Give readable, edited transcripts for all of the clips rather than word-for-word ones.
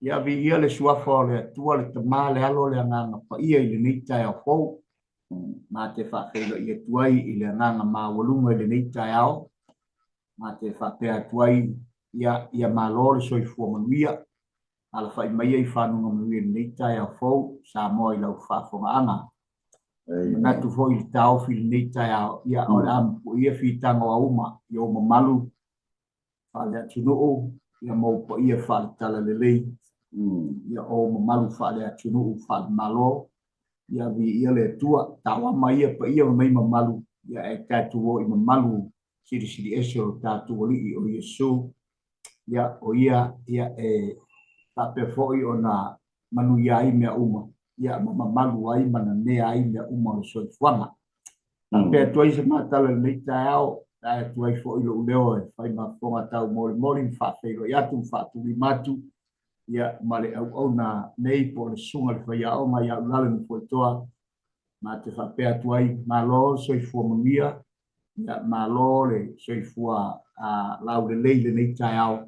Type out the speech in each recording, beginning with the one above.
Ia, viia le Suafa o le Atua, le Tama, le Alo, le Agaga Paia i lenei taeao fou. Ma te faafeiloai atu ai i le agaga maualuga i lenei taeao. Ma te faapea atu ai, ia, ia malo le soifua manuia. Alafai maia i fanuga manuia i lenei taeao fou, Samoa i lau faafofogaaga. Manatu foi i le taofi i lenei taeao, ia, o le a mupuia fitaga o auma i ou mamalu faale-atunuu, ia ma ou paia faale-talalelei, ia o ou mamalu faale-atunuu, faale-Malo, ia viia le Atua. Tauama ia paia ma mei mamalu, ia ae tatou o i mamalu silisili ese o lo tatou Alii o Iesu, ia o ia ia e faapea foi ona manuia ai mea uma, ia ma mamalu ai ma nanea ai mea uma o le soifuaga. Faapea atu ai se matala i lenei taeao, tae atu ai foi lou leo e fai ma fofoga taumolimoli ma faafeiloai atu ma faatulima atu, ia, ma le auauna nei po o le susuga i le faiaoga ia Ulale Nofoatoa. Ma te faapea atu ai, malo le soifua manuia, ia, malo le soifua laulelei i lenei taeao.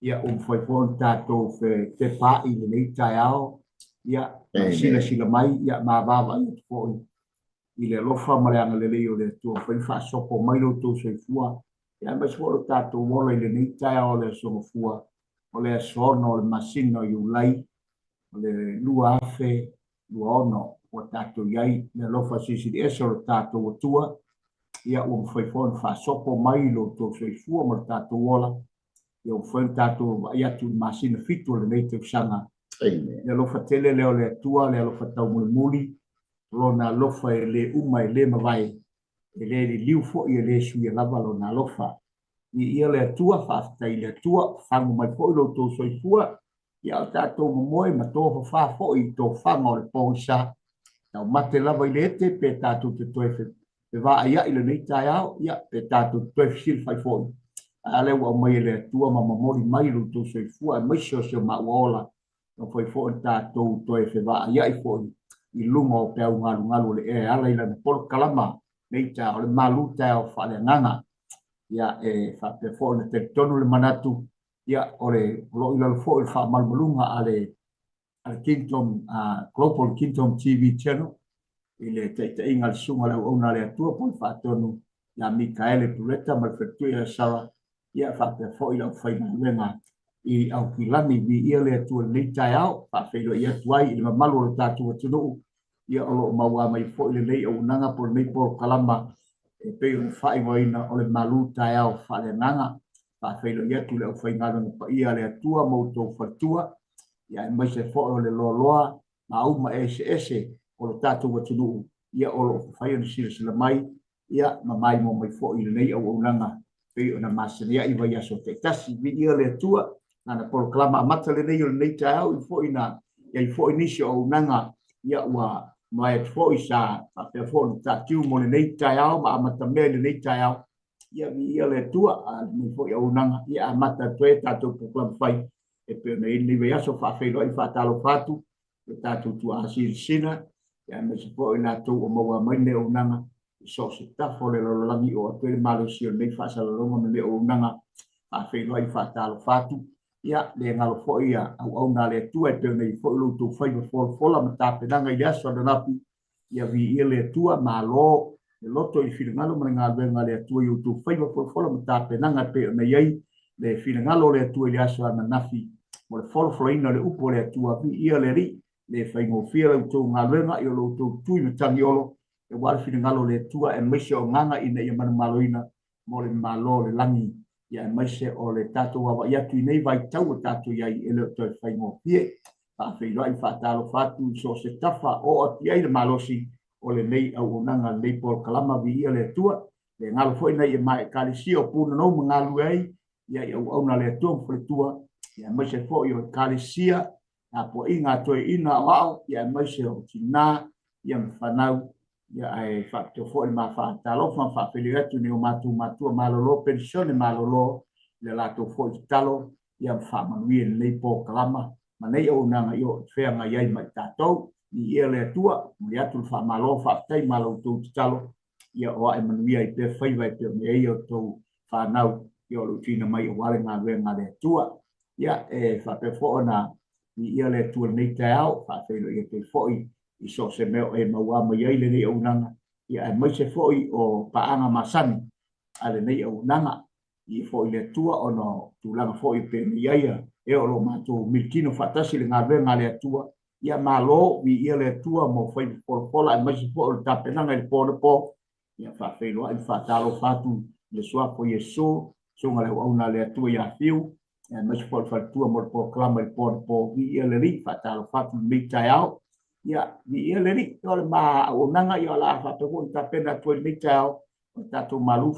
Ia, ua mafai foi ona tatou fetepaai i lenei taeao, ia, ma silasila mai, ia, ma vaavaai atu foi i le alofa ma le agalelei o le Atua, mafai ona faasopo mai lo outou soifua, ia, aemaise foi o lo tatou ola i lenei taeao o le Aso Gafua, o le aso 6 o le masina o Iulai, o le 2026, ua tatou i ai le alofa silisili ese o lo tatou Atua, ia, ua mafai foi ona faasopo mai lo outou soifua ma lo tatou ola, ia ua mafai ona tatou vaai atu i le masina 7 o lenei tausaga. Le alofa tele lea o le Atua, le alofa taumolimoli, Lona alofa e le uma e le mavae, e le liliu foi e le suia lava Lona alofa. Viia le Atua, faafetai i le Atua, fagu mai foi lo outou soifua, ia o tatou momoe ma tofafa foi i tofaga o le pogisa. Taumate lava i le ete pe tatou te toe fevaaiai lenei taeao, ia pe tatou te toe fesilafai foi. A lea ua aumai e le Atua ma momoli mai lo outou soifua aemaise o si o maua ola, Taumafai foi ona tatou toe fevaaiai foi i luga o peau galugalu o le ea e ala i lana polokalama nei taeao, o le malu taeao faaleagaga. Ia, e faapea foi ona talitonu le manatu, ia, o le, o lo o i lalo foi o le faamalumaluga a le, a le Kingdom, Global Kingdom TV Channel, i le taitaiga a le Susuga i le Auauna a le Atua po o le Faatonu ia Mikaele Pureta ma le Faletuia ia Sarah, ia faapea foi le aufaigaluega i Aukilani. Viia le Atua i lenei taeao, faafeiloai atu ai i le mamalu o le tatou atunuu, ia o lo o maua mai foi lenei auaunaga po o lenei polokalama e pei ona faaigoaina o le Malu Taeao Faaleagaga. Faafeiloai atu i le aufaigaluega paia a le Atua ma outou faletua, ia aemaise foi o le loaloa ma auma eseese o lo tatou atunuu, ia o lo o mafai ona silasila mai, ia ma maimoa mai foi i lenei auaunaga pei ona masani ai vaiaso taitasi. Viia le Atua, lana polokalama amata lenei o lenei taeao i foi na i ai foi nisi o auaunaga, ia ua mavae atu foi sa faapea foi ona taatiu mo lenei taeao ma amatamea i lenei taeao. Ia viia le Atua, a lenei foi auaunaga, ia amata atu ai tatou polokalama fai e pei ona i ai lenei vaiaso. Faafeiloai faatalofa atu i o tatou tuaa silasila, aemaise foi i latou ua maua mai lenei auaunaga i so o se tafa o le lalolagi o atu ai le malosi o lenei faasalalauga ma lenei auaunaga. Faafeiloai faatalofa atu. Ia, le galo foi ia auauna a le Atua e pei ona i ai foi lo outou faiva folafola ma tapenaga i le aso ananafi. Ia viia le Atua, malo le loto i le finagalo ma le galuega a le Atua i outou faiva folafola ma tapenaga e pei ona i ai le finagalo o le Atua i le aso ananafi mo le folafolaina o le upu a le Atua. Viia le Alii, le faigofie la outou galuega i o lo outou tui matagiolo aua le finagalo o le Atua aemaise o agaga ina ia manumaloina mo le Malo o le lagi, ia aemaise o le tatou vaavaai atu i nei vaitau ua tatou i ai e le o toe faigofie. Faafeiloai faatalofa atu i so o se tafa o oo atu i ai le malosi o lenei auaunaga, lenei polokalama. Viia le Atua. Le galo foi nai e ma Ekalesia o Punanou ma galulue ai, ia i auauna a le Atua ma faletua, ia aemaise foi o Ekalesia, tapuaiga a toeaiina aoao, ia aemaise o tina, ia ma fanau, ia ae faapitoa foi le ma faatalofa ma faafeiloai atu i nai o matou matua malolo, penisione malolo, i le latou foi tatalo, ia ma faamanuia i lenei polokalama ma nei auaunaga i o feagai ai ma i tatou. Viia le Atua, momoli atu le faamalo, faafetai ma la outou tatalo, ia o ae manuia ai pea faiva e pei ona i ai a outou fanau, ia o lo o tuuina mai aua le galuega a le Atua. Ia, e faapea foi ona Viia le Atua i lenei taeao, faafeiloai atu ai foi i so o se mea o e mauā mai ai lenei auaunaga, ia aemaise foi o paaga masani a lenei auaunaga. Viia foi le Atua ona o tulaga foi e pei ona i ai e o lo o matou militino faatasi i le galuega a le Atua. Ia malo, viia le Atua mo faiva folafola aemaise foi o le tapenaga i le po anapo. Ia faafeiloai ma faatalofa atu i le Suafa o Iesu, Susuga i le Auauna a le Atua ia Fiu, aemaise foi o le faletua mo le polokalama i le po anapo. Viia le Alii, faatalofa atu i lenei taeao. Ia, viia le Alii, o le ma auaunaga, ia o le a faapea foi ona tapena atu ai i lenei taeao, o le tatou malu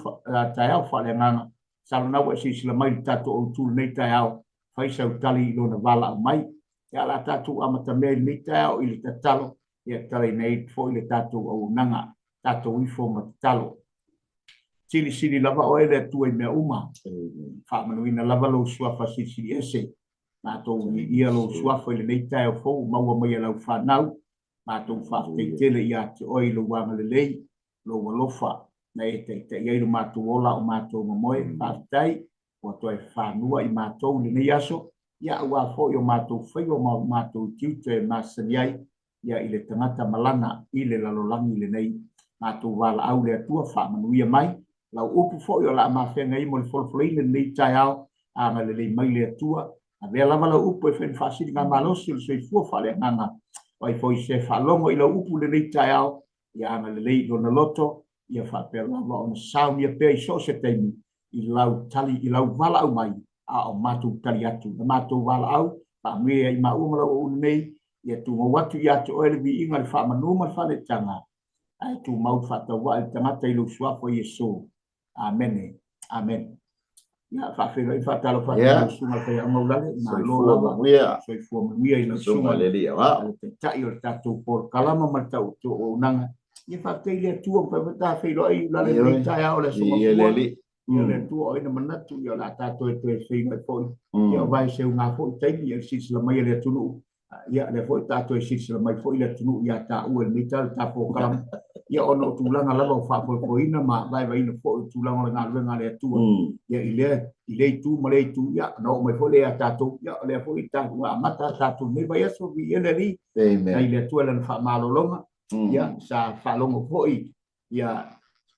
taeao faaleagaga. Masalo na ua e silasila mai i le tatou autu i lenei taeao, fai sau tali i lona valaau mai. Ia, o le a tatou amatamea i lenei taeao i le tatalo, ia tatalaina ai foi le tatou auaunaga, tatou ifo ma tatalo. Silisili lava oe le Atua i mea uma. Faamanuina lava lou suafa silisili ese. Matou viia lou suafa i lenei taeao fou ua maua mai e lau fanau. Matou faafetai tele ia te oe i lou agalelei, lou alofa, na e taitai ai lo matou ola o matou momoe. Faafetai ua toe fanua i matou i lenei aso, ia aua foi o matou faiva ma o matou tiute e masani ai ia i le tagata ma lana i le lalolagi lenei. Matou valaau le Atua faamanuia mai lau upu foi o le a mafeagai mo le folafolaina i lenei taeao, agalelei mai le Atua. Avea lava lau upu e fai ma faasiligamalosi o le soifua faaleagaga. O ai foi se faalogo i lau upu i lenei taeao, ia agalelei i lona loto, ia faapea lava ona saunia pea i so o se taimi i lau tali, i lau valaau mai, a o matou tali atu. La matou valaau, faamanuia ia i maua ma lau auauna nei, ia tumau atu ia te oe le viiga, le faamanu ma le faaletaga, ae tumau le faatauvaa i le tagata i lou suafa Iesu. Amene. Amene. Ia, faafeiloai faatalofa atu i lau susuga i le Faiaoga Ulalei, malo lava, soifua manuia i lau susuga i le Taitai o le tatou polokalama ma le auaunaga. Ia faafetai i le Atua, ua mafai foi ona ta feiloai Ulalei i lenei taeao o le Aso Gafua. Ia le Atua o ai na manatu, ia o le a tatou toe feiloai foi. Ia o vaeseuga foi taimi, ia le silasila mai a le atunuu. Ia, lea foi ta toe silasila mai foi le atunuu ia taua i lenei taeao i le ta polokalama, ia ona o tulaga lava o faafoefoeina ma vaevaeina foi o tulaga o le galuega a le Atua, ia i lea, i lea itu ma lea itu, ia ona oo mai foi lea ia tatou, ia o lea foi ta, ua amata tatou i lenei vaiaso, viia le Alii, nai le Atua i lana faamalologa, ia sa faalogo foi, ia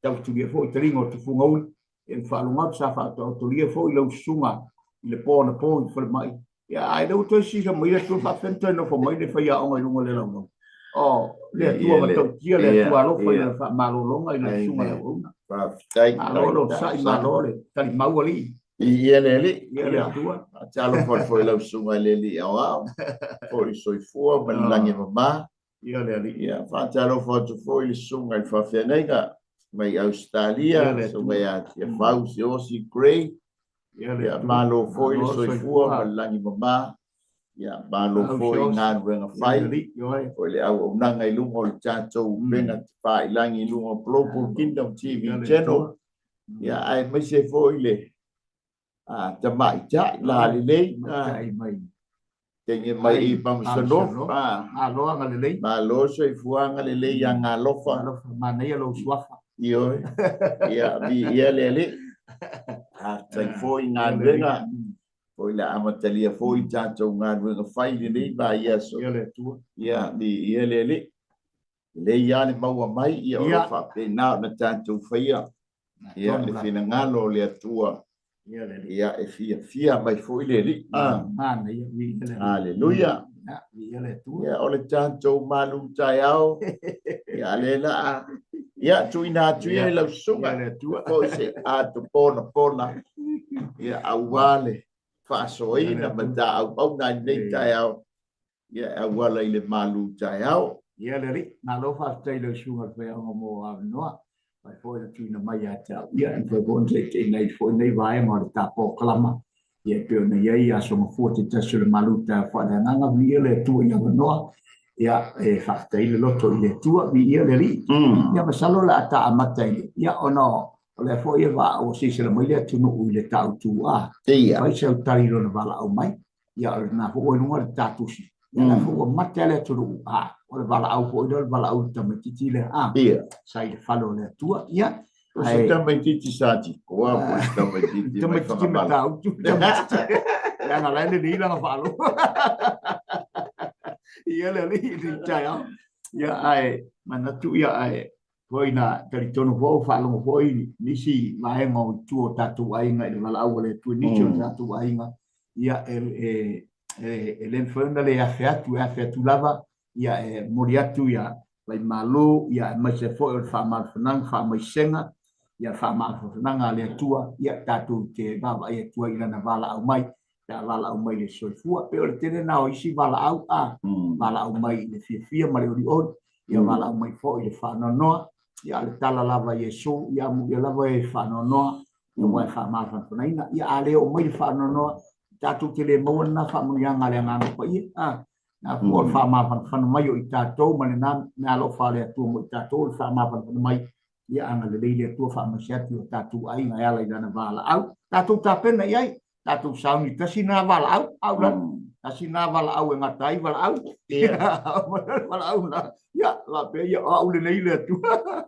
tautulia foi taliga o tufuga uli, ia na faalogo atu sa faataotolia foi lau susuga i le po anapo i le falemai, Ia, a lea ua toe sisa mai le Atua faafefea ona toe nofo mai le faiaoga i luga o le laulau. O le Atua matautia, le Atua alofa i lana faamalologa i lau susuga i le auauna. Faafetai. Malo le onosai, malo le talimau alii. Viia le Alii. Viia le Atua. Faatalofa atu foi i lau susuga i le Alii Aoao, foi le soifua ma le lagi e mama. Viia le Alii. Ia, faatalofa atu foi i le susuga i le faafeagaiga mai Ausetalia, susuga ia Tiafau Siaosi Gray. Ia, malo foi le soifua ma le lagi mama. Ia, malo foi i galuega fai, foi le auaunaga i luga o le tatou upega tafailagi i luga o Global Kingdom TV Channel. Ia, aemaise foi le tamaitai lalelei teine mai i Palmerston. Malo agalelei. Malo soifua agalelei ia Galofa. Alofa, manaia lou suafa. Ioe. Ia, viia le Alii. Faafetai foi i galuega. Foi le amatalia foi i tatou galuega fai i lenei vaiaso. Ia le Atua. Ia, viia le Alii. Lelei lava le maua mai, ia o lo o faapena ona tatou faia. Ia, le finagalo o le Atua, ia, e fiafia mai foi le Alii. Aleluia. Ia, o le tatou malu taeao, ia, lea la a, ia, tuuina atu ia i lau susuga, foi se atoponapona, ia, aua le faasoaina ma ta auauna i lenei taeao, Ia, e auala i le malu taeao. Ia le Alii, malo faafetai i lau susuga i le faiaoga mo avanoa, mai foi le tuuina mai ia te au. Ia, e mafai foi ona taitaiina ai foi lenei vaega o le ta polokalama, ia e pei ona i ai Aso Gafua te tasi o le malu taeao faaleagaga, viia le Atua i avanoa. Ia, e faafetai le loto i le Atua, viia le Alii. Ia, masalo o le a ta amata i le, ia, ona o lea foi e ua silasila mai le atunuu i le ta autu a, fai sau tali i lona valaau mai. Ia, o lena foi ua i luga le ta tusi. Ia, la foi ua mate lava le atunuu. A, o le valaau foi lea, o le valaau i le tamaitiiti lea, a, sa i le fale o le Atua. Ia, O se tamaitiiti sa tikoa po o se tamaitiiti mai tamaitiiti Fagamalo. Matautu, tamaitiiti. Leaga la e lelei lana faalogo. Ia le alii i le taeao. Ia ae manatu ia ae foi na talitonu foi o faalogo foi nisi vaega o i tua o tatou aiga i le valaau a le Atua, nisi o tatou aiga, ia e le mafai ona le afe atu, e afe atu lava, ia e momoli atu ia vaimalu, ia aemaise foi o le faamafanafanaga, faamaisega, ia faamafanafanaga a le Atua, ia tatou te vaavaai atu ai i lana valaau mai, pe a valaau mai i le soifua. Pei o le tele lena o isi valaau, a valaau mai i le fiafia ma le olioli, ia valaau mai foi i le faanoanoa, ia o le tala lava a Iesu, ia amuia lava e faanoanoa, ia ua e faamafanafanaina. Ia a le oo mai le faanoanoa, tatou te le maua lena faamanuiaga a le Agaga Paia, a na po o le faamafanafana mai o i tatou ma lena meaalofa a le Atua mo i tatou, o le faamafanafana mai, ia agalelei le Atua faamaise atu i o tatou aiga e ala i lana valaau. Tatou tapena i ai, tatou sauni tasi na valaau, au la, tasi na valaau e gata ai valaau. Valaau na, ia, faapea ia, o au lenei le Atua.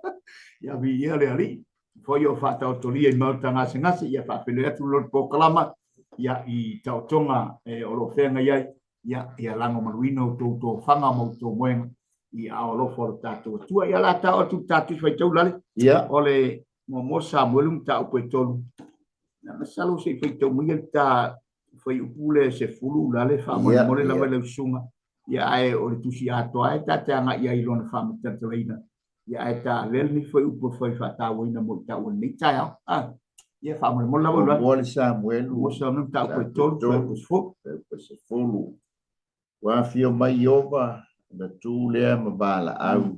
Ia viia le Alii. Foi o faataotolia i maota gasegase, ia faafeiloai atu lo le polokalama, ia i taotoga o lo o feagai ai, ia, ia lagomaluina outou tofaga ma outou moega i aao alofa o le tatou Atua. Ia la tao atu le tatou faitau lale. Ia. O le muamua Samuelu mataupu e 3. Na masalo se i faitau mai le ta fuaiupu le 10 lale faamolemole lava i lau susuga. Ia ae o le tusi atoa e ta te agai ai i lona faamatalatalaina. Ia ae ta avea lenei fuaiupu e fai faatauaina mo i taua i lenei taeao. Ah. Ia faamolemole lava i Muamua le Samuelu. Muamua Samuelu mataupu e 3 fuaiupu 10. Fuaiupu 10. Ua afio mai Ieova ona tu lea ma valaau,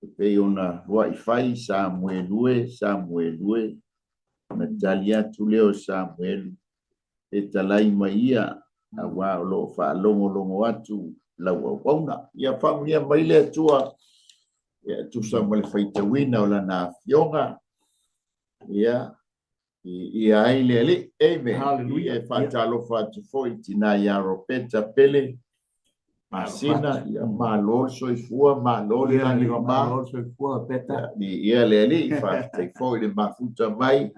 e pei ona lua'i fai, Samuelu e, Samuelu e. Ona tali atu lea o Samuelu, Fetalai mai ia, auā o lo o faalogologo atu lau auauna. Ia faamanuia mai le Atua, ia e tusa ma le faitauina o Lana Afioga, ia, Viia ai le Alii. Amen. Hallelujah. E faatalofa atu foi i le tina ia Ropeta Pele Masina, ia malo le soifua, malo le lagi mama. Malo le soifua, Ropeta. Viia le Alii, faafetai foi i le mafuta mai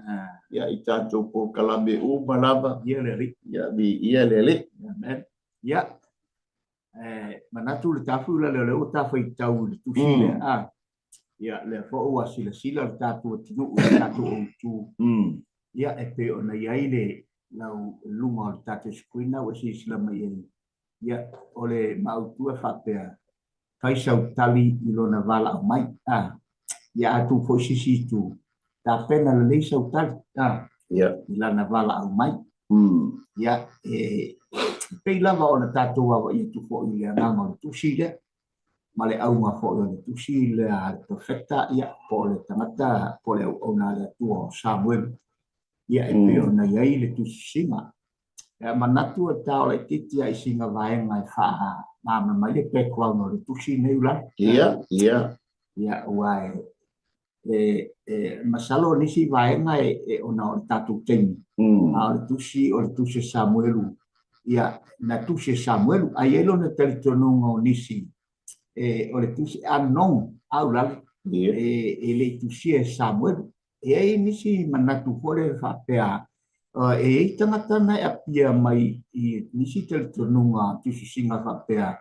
ia i tatou polokalame uma lava. Viia le Alii. Ia viia le Alii. Amen. Ia, manatu le tafu la lea ua ta faitau i le tusi lea. Ah. Ia, lea foi ua silasila le tatou atunuu i le tatou autu. Ia, e pei ona i ai le lau luga o le tatou screen ua silasila mai ai. Ia, o le maautu e faapea, fai sau tali i lona valaau mai. Ah, ia, a tu foi sisi itu, tapena lelei sau tali. Ah, i lana valaau mai. Ia, e pei lava ona tatou vaavaai atu foi i le agaga o le tusi lea. ma le auga foi o le tusi lea a le profeta, ia, po o le tagata, po o le auauna a le Atua o Samuelu, ia, e pei ona i ai le tusisiga. E manatu e tao laitiiti lava i sina vaega e faamalamalama ai le background o le tusi nei ulalo. Ia, ia. Ia, aua e, e, e masalo o nisi vaega e, e ona o le tatou taimi, a o le tusi, o le tusi a Samuelu, ia, na tusi e Samuelu, a i ai lona talitonuga o nisi, e, o le tusi unknown, aulale, e, e le i tusia e Samuelu. E i ai nisi manatu foi lea faapea, e i ai tagata na e apia mai i nisi talitonuga tusisiga faapea,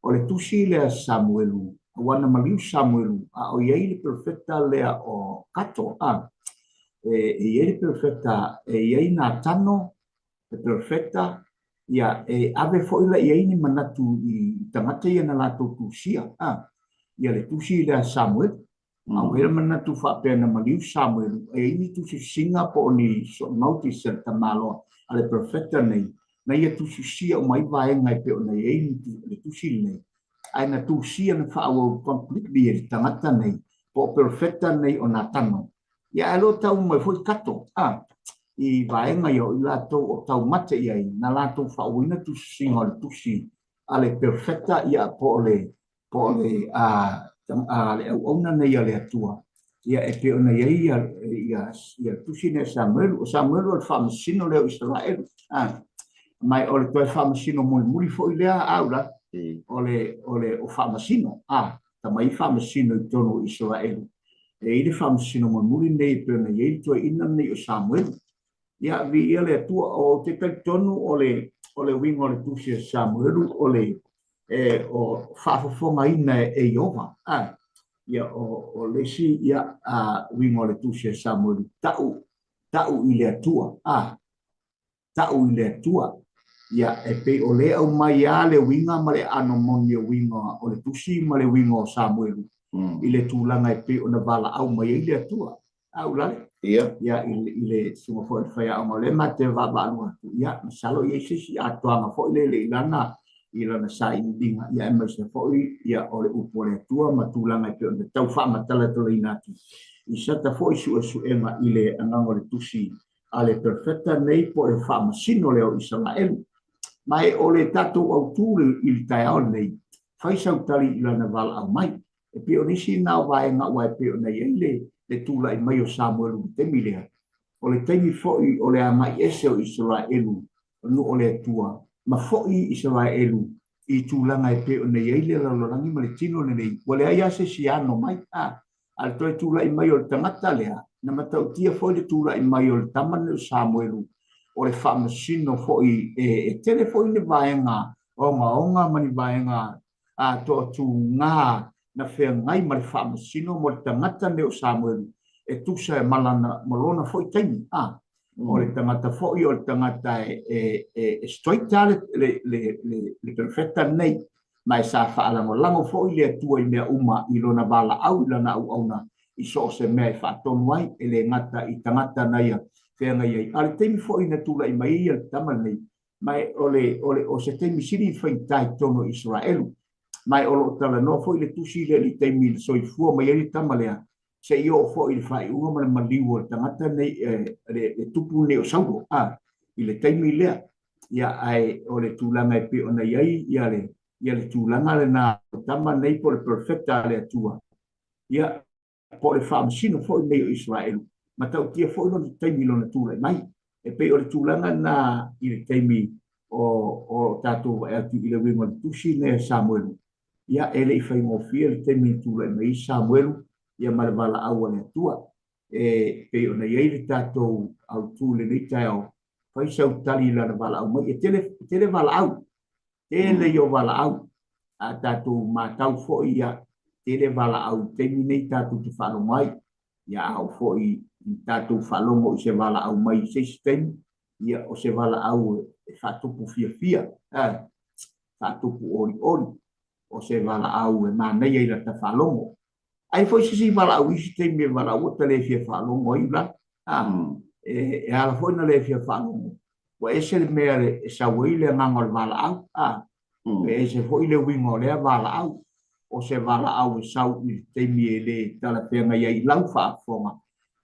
o le tusi lea a Samuelu, aua na maliu Samuelu, a o i ai le perofeta lea o Kato, a, e i ai le perofeta, e i ai Natano, le perofeta, ia, e ave foi la i ai ni manatu i tagata ia na latou tusia, a, ia le tusi lea a Samuelu. A ua i ai le manatu faapea na maliu Samuelu, e i ai ni tusisiga po o ni notice a le tamaloa a le perofeta nei, na ia tusisia uma ai vaega e pei ona i ai le tusi lenei, ae na tusia na faaauau completely e le tagata nei, po o perofeta nei o Natano. Ia ae lo tau mai foi Kato, a, i vaega ia o i latou o taumate i ai, na latou faaauauina tusisiga o le tusi a le perofeta, ia, po o le po o le, a, a, le auauna nei a le Atua, ia e pei ona i ai ia, ia, ia tusi nei a Samuelu. O Samuelu o le faamasino lea o Isaraelu. A, ma o le toe faamasino mulimuli foi lea au la, o le, o le, o faamasino, a, tamai faamasino i totonu o Isaraelu. E i ai le faamasino mulimuli nei e pei ona i ai le toeaina nei o Samuelu. Ia, viia le Atua. Ou te talitonu o le, o le uiga o le tusi a Samuelu, o le, e o faafofogaina e Ieova. A, ia, o le isi, ia, a, uiga o le tusi a Samuelu, ta'u, ta'u i le Atua. A, ta'u i le Atua. Ia, e pei o lea e aumai lava le uiga ma le aano moni o uiga o le tusi ma le uiga o Samuelu i le tulaga e pei ona valaau mai ai le Atua. A Ulalei? Ia. Ia, i le susuga foi i le faiaoga o lea ma te vaavaalua atu, ia, masalo e i ai se isi atoaga foi lele i lana sailiiliga, ia, aemaise foi, ia, o le upu a le Atua ma tulaga e pei ona tau faamatalatalaina atu i sata foi suesuega i le agaga o le tusi a le perofeta nei po o le faamasino lea o Isaraelu. Ma e o le tatou autū i le taeao lenei, fai sau tali i lana valaau mai. E pei o nisi na o vaega aua e pei ona i ai le tulai mai o Samuelu i le taimi lea, o le taimi foi o le agai ese o Isaraelu, nuu o le Atua, ma foi Isaraelu i tulaga e pei ona i ai le lalolagi ma le tino lenei, ua leai lava se isi ano mai. A A le toe tulai mai o le tagata lea, na matautia foi le tulai mai o le tama lenei o Samuelu, o le faamasino foi, e tele foi ni vaega ogaoga ma ni vaega toatuga na feagai ma le faamasino mo le tagata lenei o Samuelu e tusa ma lana, ma lona foi taimi. A, o le tagata foi o le tagata e straight lava le perofeta lenei, ma e sa faalagolago foi le Atua i mea uma i lona valaau i lana auauna i so o se mea e faatonu ai, e le gata i tagata na ia feagai ai, a o le taimi foi na tulai mai ai le tama lenei, ma e o se taimi sili faigata i totonu o Isaraelu. Ma e o lo o talanoa foi le tusi lea i le taimi na soifua mai ai le tama lea, seia oo foi i le faaiuga ma le maliu o le tagata lenei, le tupu lenei o Saulo, i le taimi lea. Ia, ae o le tulaga e pei ona i ai ia le, ia le tulaga lena o le tama lenei po o le perofeta a le Atua, ia, po o le faamasino foi lenei o Isaraelu, matautia foi lona taimi i lona tulai mai. E pei o le tulaga lena i le taimi o tatou vaai atu i le uiga o le tusi lenei a Samuelu, ia, e le i faigofie le taimi na tulai mai ai Samuelu, ia ma le valaau a le Atua. E pei ona i ai le tatou autū i lenei taeao, fai sau tali i lana valaau mai. E tele, e tele valaau, tele ia o valaau. A tatou matau foi ia, tele valaau i taimi nei tatou te faalogo ai. Ia a oo foi i tatou faalogo i se valaau mai i se isi taimi, ia o se valaau e faatupu fiafia, faatupu olioli, o se valaau e manaia i lata faalogo. Ai foi se isi valaau i isi taimi e valaau ua ta le fia faalogo ai la. E ala foi na le fia faalogo. Ua ese le mea e sau ai le agaga o le valaau. E ese foi le uiga o lea valaau. O se valaau e sau i le taimi e le talafeagai ai i lau faafofoga.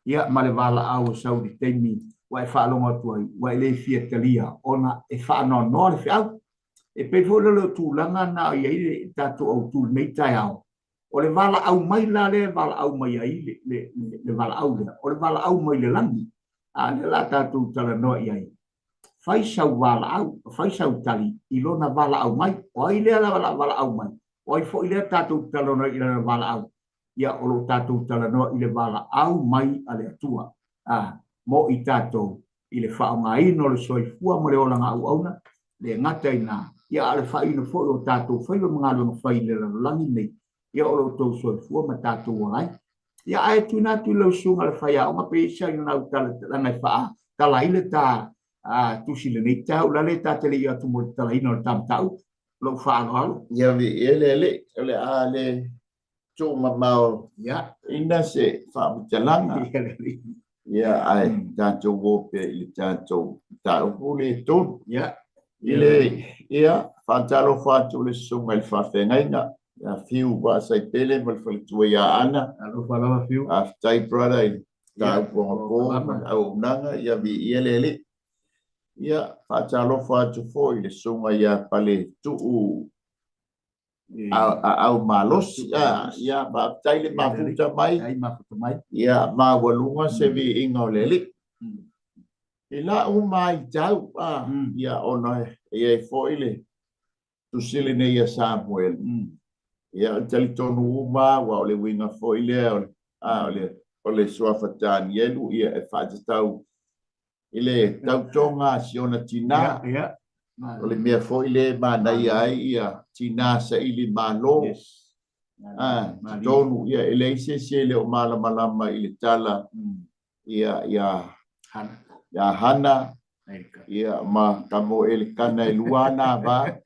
Ia, ma le valaau e sau i le taimi ua e faalogo atu ai, ua e le fia talia ona e faanoanoa le feau. E pei foi la o le tulaga na i ai le tatou autū i lenei taeao. O le valaau mai la lea e valaau mai ai le valaau lea, o le valaau mai le lagi. A lea la tatou talanoa i ai, fai sau valaau, fai sau tali i lona valaau mai. O ai lea la valaau mai? O ai foi lea tatou talanoa i lana valaau? Ia, o lo o tatou talanoa i le valaau mai a le Atua, a, mo i tatou i le faaaogaina o le soifua ma le olaga auauna, le gata i na, ia a o le faaiuina foi o tatou faiva ma galuega fai i le lalolagi lenei, ia o lo outou soifua ma tatou ola ai. Ia ae tuuina atu i lau susuga le faiaoga pe i ai se nau talatalaga e faatala ai le ta tusi i lenei taeao, o le a le ta te le i atu mo le tatalaina o le ta mataupu. Lou faaaloalo. Ia viia le Alii, o le a le tuumamao ina se faamatalaga. Ia, ae tatou o pea i le tatou mataupu lea e tolu. I le, ia, faatalofa atu le susuga i le faafeagaiga ia Fiu Vaasaipele ma le faletua ia Ana. Alofa lava Fiu. Faafetai brother i le mataupu anapo ma le auaunaga, ia viia le Alii. Ia, faatalofa atu foi i le susuga ia Paletuu Aau malosi. Ia, faafetai le mafuta mai. Ia, maualuga se viiga o le Alii. I lau matau, ia, ona e i ai foi le tusi lenei a Samuelu. Ia, e talitonu uma aua o le uiga foi lea o le suafa Tanielu, ia, e faatatau i le tautoga a si ona tinā. O le mea foi lea e manaia ai ia tinā saili malo. Ah, totonu, ia, e leai se isi e le o malamalama i le tala ia, ia, ia Hana, ia, ma tamo Elekana e lua ana va.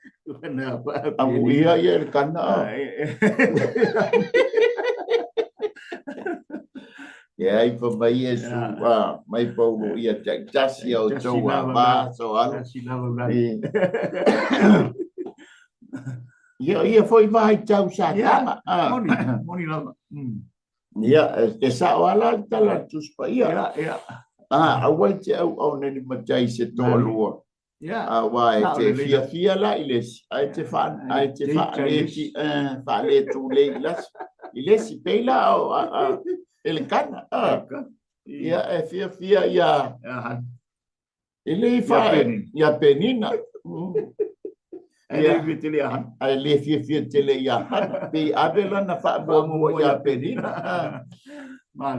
Amuia ia Elekana. Ia ai pa mai Iesu, a, mai Paulo ia taitasi a outou a va, so alo. Ia, ia foi vaitau Satana. Ah. Moni, moni lava. Ia, e sao lava la le tala a le Tusi Paia. Ia, ia. Ah, aua e te auauna ni matai se toalua. Ia. Aua e te fiafia la i le isi, ae te fa, ae te faale faale tulei i lasi. I le isi, pei la o a, a, Elekana. Ah. Ia, e fiafia ia. E le fa ia Penina. Ae le fiafia tele ia Hana. Ae le fiafia tele ia Hana. Pei ave lana faamuamua ia Penina.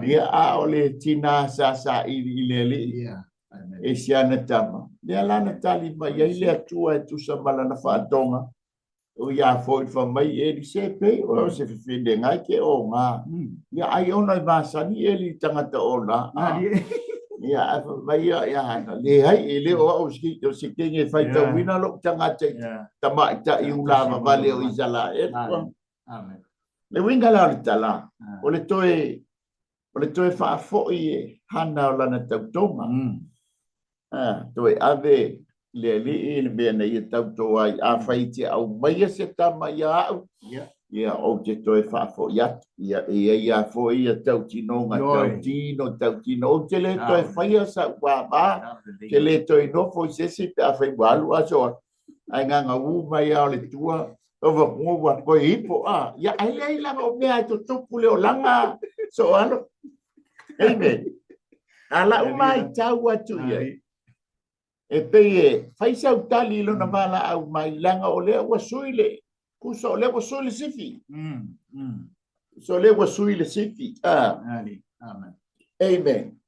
Ia, a o le tinā sa saili i le Alii e si ana tama. Lea la na tali mai ai le Atua e tusa ma lana faatoga. O ia foi fai mai Eli, se pei oe o se fefenega e te oga. Ia ai ona e masani Eli i tagata ola. Ia ae fai mai ia ia Hana, leai, e le o au o se kege e faitauina lou tagata i tamaitai ulavavale o Isaraelu. Le uiga la o le tala, o le toe o le toe faafoi e Hana o lana tautoga. Toe ave i le Alii le mea na ia tauto ai, afai e te aumaia se tama ia au, ia ou te toe faafoi atu. Ia, e i ai lava foi ia tautinoga, tautino, tautino. Ou te le toe faia sau vava, te le toe nofo i se isi pe afai ua alu aso atu. Ae gagaū mai lava o le tua, ua toe ipo, a. Ia, ae leai leaga o mea e tutupu le olaga, soalo. Amen. A lau matau atu i ai, e pei e fai sau tali i lona valaau mai, leaga o lea ua sui le, tusa o lea ua sui le sifi. Tusa o lea ua sui le sifi. Ah. Amen. Amen.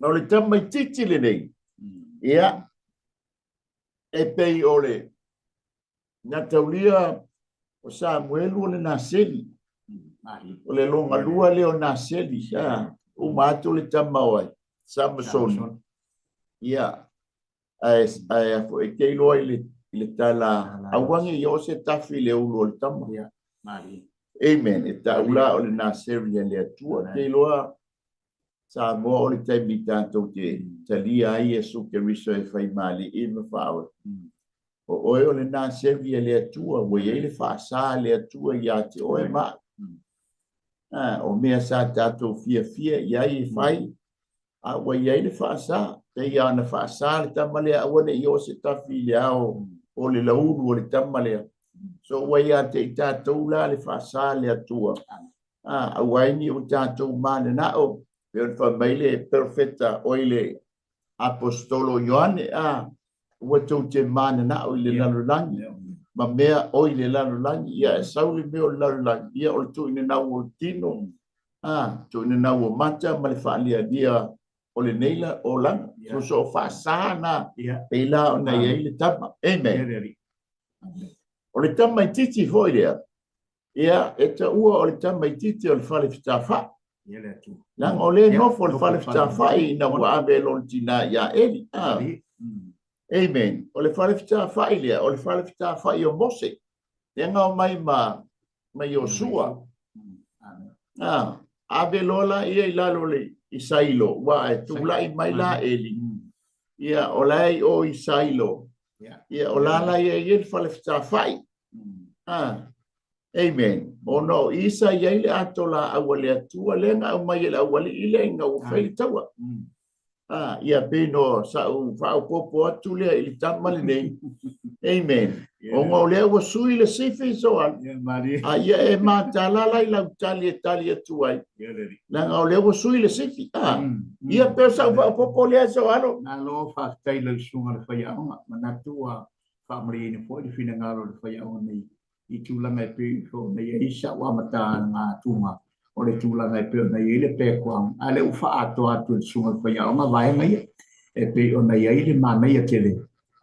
O le tamaitiiti lenei, ia, e pei o le na taulia o Samuelu o le Naseli. O le logalua lea o Naseli. Uma atu le tama o ai, Samasoni. Ia, ae, ae a foi, e te iloa i le, i le tala, aua ne i oo se tafi i le ulu o le tama. Amen. E tau la o le Naseri a le Atua. Te iloa Samoa o le taimi tatou te talia ai Iesu Keriso e fai malii ma faaoe. O oe o le Naseri a le Atua, ua i ai le faasa a le Atua iā te oe ma au. A, o mea sa tatou fiafia i ai e fai, a ua i ai le faasa. Pei lava ona faasa le tama lea, aua ne i oo se tafi i le ao o le laulu o le tama lea. So ua iā te i tatou la le faasa a le Atua. A, aua ai ne i o tatou mananao, pei ona fai mai le perofeta, oi le Aposetolo Ioane, a, aua tou te mananao i le lalolagi, ma mea o i le lalolagi, ia e sau le mea o le lalolagi, ia o le tuuinanau o le tino, a, tuuinanau o mata ma le faalialia o lenei la olaga. So, so o faasa na, pei la ona i ai le tama. Amen. O le tamaitiiti foi lea, Ia, e taua o le tamaitiiti o le fale fetafai. Leaga o lea e nofo le fale fetafai ina ua ave e lona tinā ia Eli. Ah. Amen. O le fale fetafai lea, o le fale fetafai o Mose. Lea na omai ma, ma Iosua. Ah, ave loa la ia i lalo le i Sailo, ua e tulai mai la Eli. Ia, o la e i o i Sailo. Ia, o la la ia i le fale fetafai. Ah, amen. Ona o i sa i ai le ato laau a le Atua lea na aumai e le aualii lea ina ua fai le taua. Ah, ia pei no sa'u faaopoopo atu lea i le tama lenei. Amen. Ona o lea ua sui le sifi so a. A ia e matala la i lau tali e tali atu ai. Leaga o lea ua sui le sifi. Ah, ia pei o sa'u faaopoopo lea so alo. Malo faafetai i lau susuga i le faiaoga. Manatu ua faamalieina foi le finagalo o le faiaoga nei i tulaga e pei ona i ai sa'u amataga o le tulaga e pei ona i ai le background, a o lea ua faaatoa atu e le susuga i le faiaoga vaega ia e pei ona i ai le manaia tele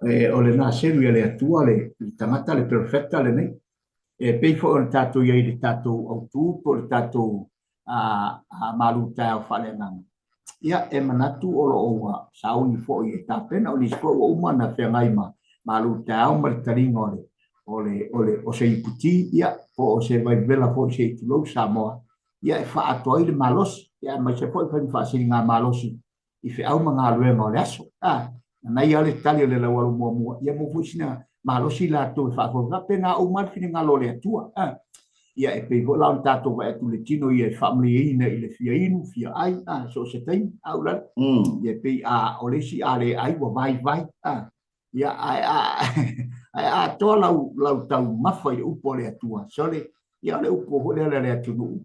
E, o lena selu ia le Atua le, le tagata le perofeta lenei. E pei foi ona tatou i ai i le tatou autū po o le tatou a, a malu taeao faaleagaga. Ia, e manatu o lo o ua sauni foi e tapena, o nisi foi ua uma ona feagai ma malu taeao ma le taliga o le, o le, o le, o se iputi, ia, po o se vaivela foi se i tulou Samoa, ia, e faaatoa ai le malosi, ia, aemaise foi fai ma faasiligamalosi i feau ma galuega o le aso. A, manaia lava le tali o le laualu muamua, ia maua foi sina malosi latou e faafoe faapena uma le finagalo o le Atua. A, ia e pei foi la ona tatou vaai atu i le tino ia e faamalieina i le fia inu, fia ai, a, so o se taimi, a ulale. Ia e pei a, o le isi a le ai ua vaivai, a, ia ae a, ae atoa lau, lau taumafa i le upu a le Atua. Sole, ia o le upu foi lea a le atunuu,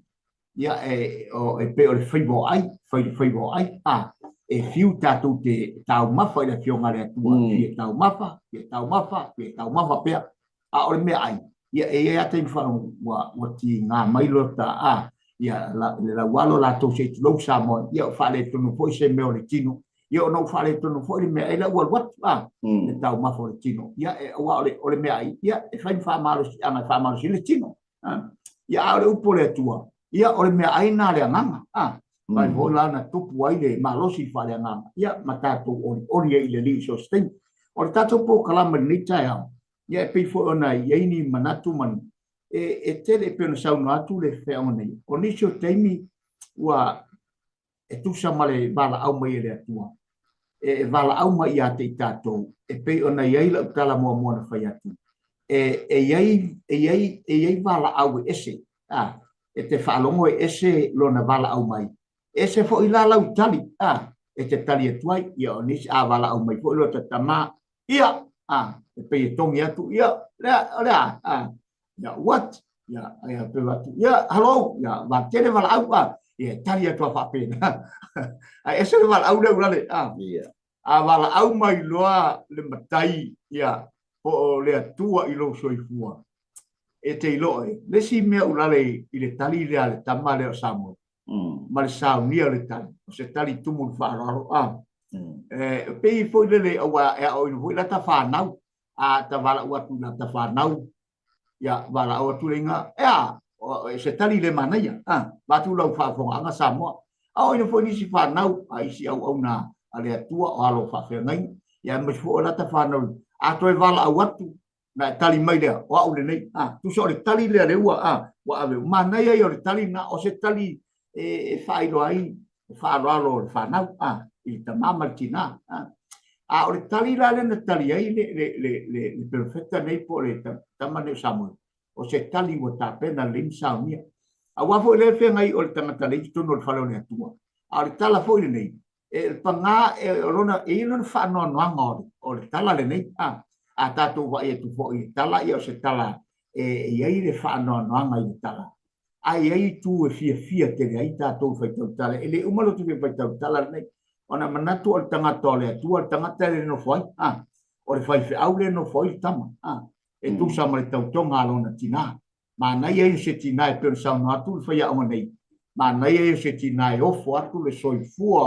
ia e, o, e pei o le faiva o ai, fai le faiva o ai, a, e fiu tatou te taumafa i le Afioga a le Atua, fia taumafa, fia taumafa, fia taumafa pea, a o le meaai, ia e i ai lava taimi faalogo ua, ua tiga mai lota, a, ia la, le laualo latou se i tulou Samoa, ia ua faaletonu foi se mea o le tino, ia ona ua faaletonu foi le meaai la ua alu atu, a, le taumafa o le tino, ia e, aua o le, o le meaai, ia e fai ma faamalosiaga e faamalosi ai le tino. Ia, a o le upu o le Atua, ia, o le meaai lena a le agaga. A, mai foi la na tupu ai le malosi faaleagaga, ia, ma tatou olioli ai i le Alii i so o se taimi. O le tatou polokalame i lenei taeao, ia, e pei foi ona i ai ni manatu ma ni, e, e tele e pei ona saunoa atu le feaoga nei, o nisi o taimi ua e tusa ma le valaau mai e le Atua, e valaau mai ia te i tatou, e pei ona i ai lau tala muamua na fai atu, e, e i ai, e i ai, e i ai valaau e ese, a, e te faalogo e ese lona valaau mai, ese foi la lau tali, a, e te tali atu ai, ia o nisi, a valaau mai foi lota tama, ia, a, e pei e togi atu, ia, lea, o le a, a, ia, what? Ia, ia, pe atu, ia, hello, ia, vatele valaau, a, ia, tali atu a faapena. Ae ese le valaau lea ulale, a. Ia. A valaau mai loa le matai, ia, po o le Atua i lou soifua, e te iloa e, le isi mea ulale i le tali lea a le tama lea o Samoa, ma le saunia o le tali, o se tali tumu i le faaaloalo, a. E pei foi lele, aua e aoaoina foi lata fanau, a ta valaau atu i lata fanau, ia, valaau atu le iga, e a, se tali le manaia, a, vaeatu lau faafofogaaga Samoa. A oo ina foi nisi fanau a isi auauna a le Atua o alo o faafeagaiga, ia aemaise foi o lata fanau, a toe valaau atu, na e tali mai lea, o au lenei, a, tusa o le tali lea lea ua, a, ua ave, manaia ia o le tali lena, o se tali e, e faailoa ai le faaaloalo o le fanau, a, i le tama ma le tinā, a. A o le tali la lea na tali ai le, le, le, le, le perofeta nei po o le tama nei o Samuele, o se tali ua tapena lelei ma saunia. Aua foi lea feagai o le tagata lea i totonu o le fale o le Atua. A o le tala foi lenei, e pagā, e, o lona, e i ai lona faanoanoaga o le, o le tala lenei. A, a tatou vaai atu foi i le tala, ia o se tala e, e i ai le faanoanoaga i le tala. Ae i ai itu e fiafia tele ai tatou i faitau tala. E le uma lo te fia faitau tala lenei, ona manatu o le tagata o le Atua, le tagata e le nofo ai, a, o le faifeau le nofo ai le tama, a, e tusa ma le tautoga a lona tinā. Manaia ia o se tinā e pei ona saunoa atu le faiaoga nei, manaia ia o se tinā e ofo atu le soifua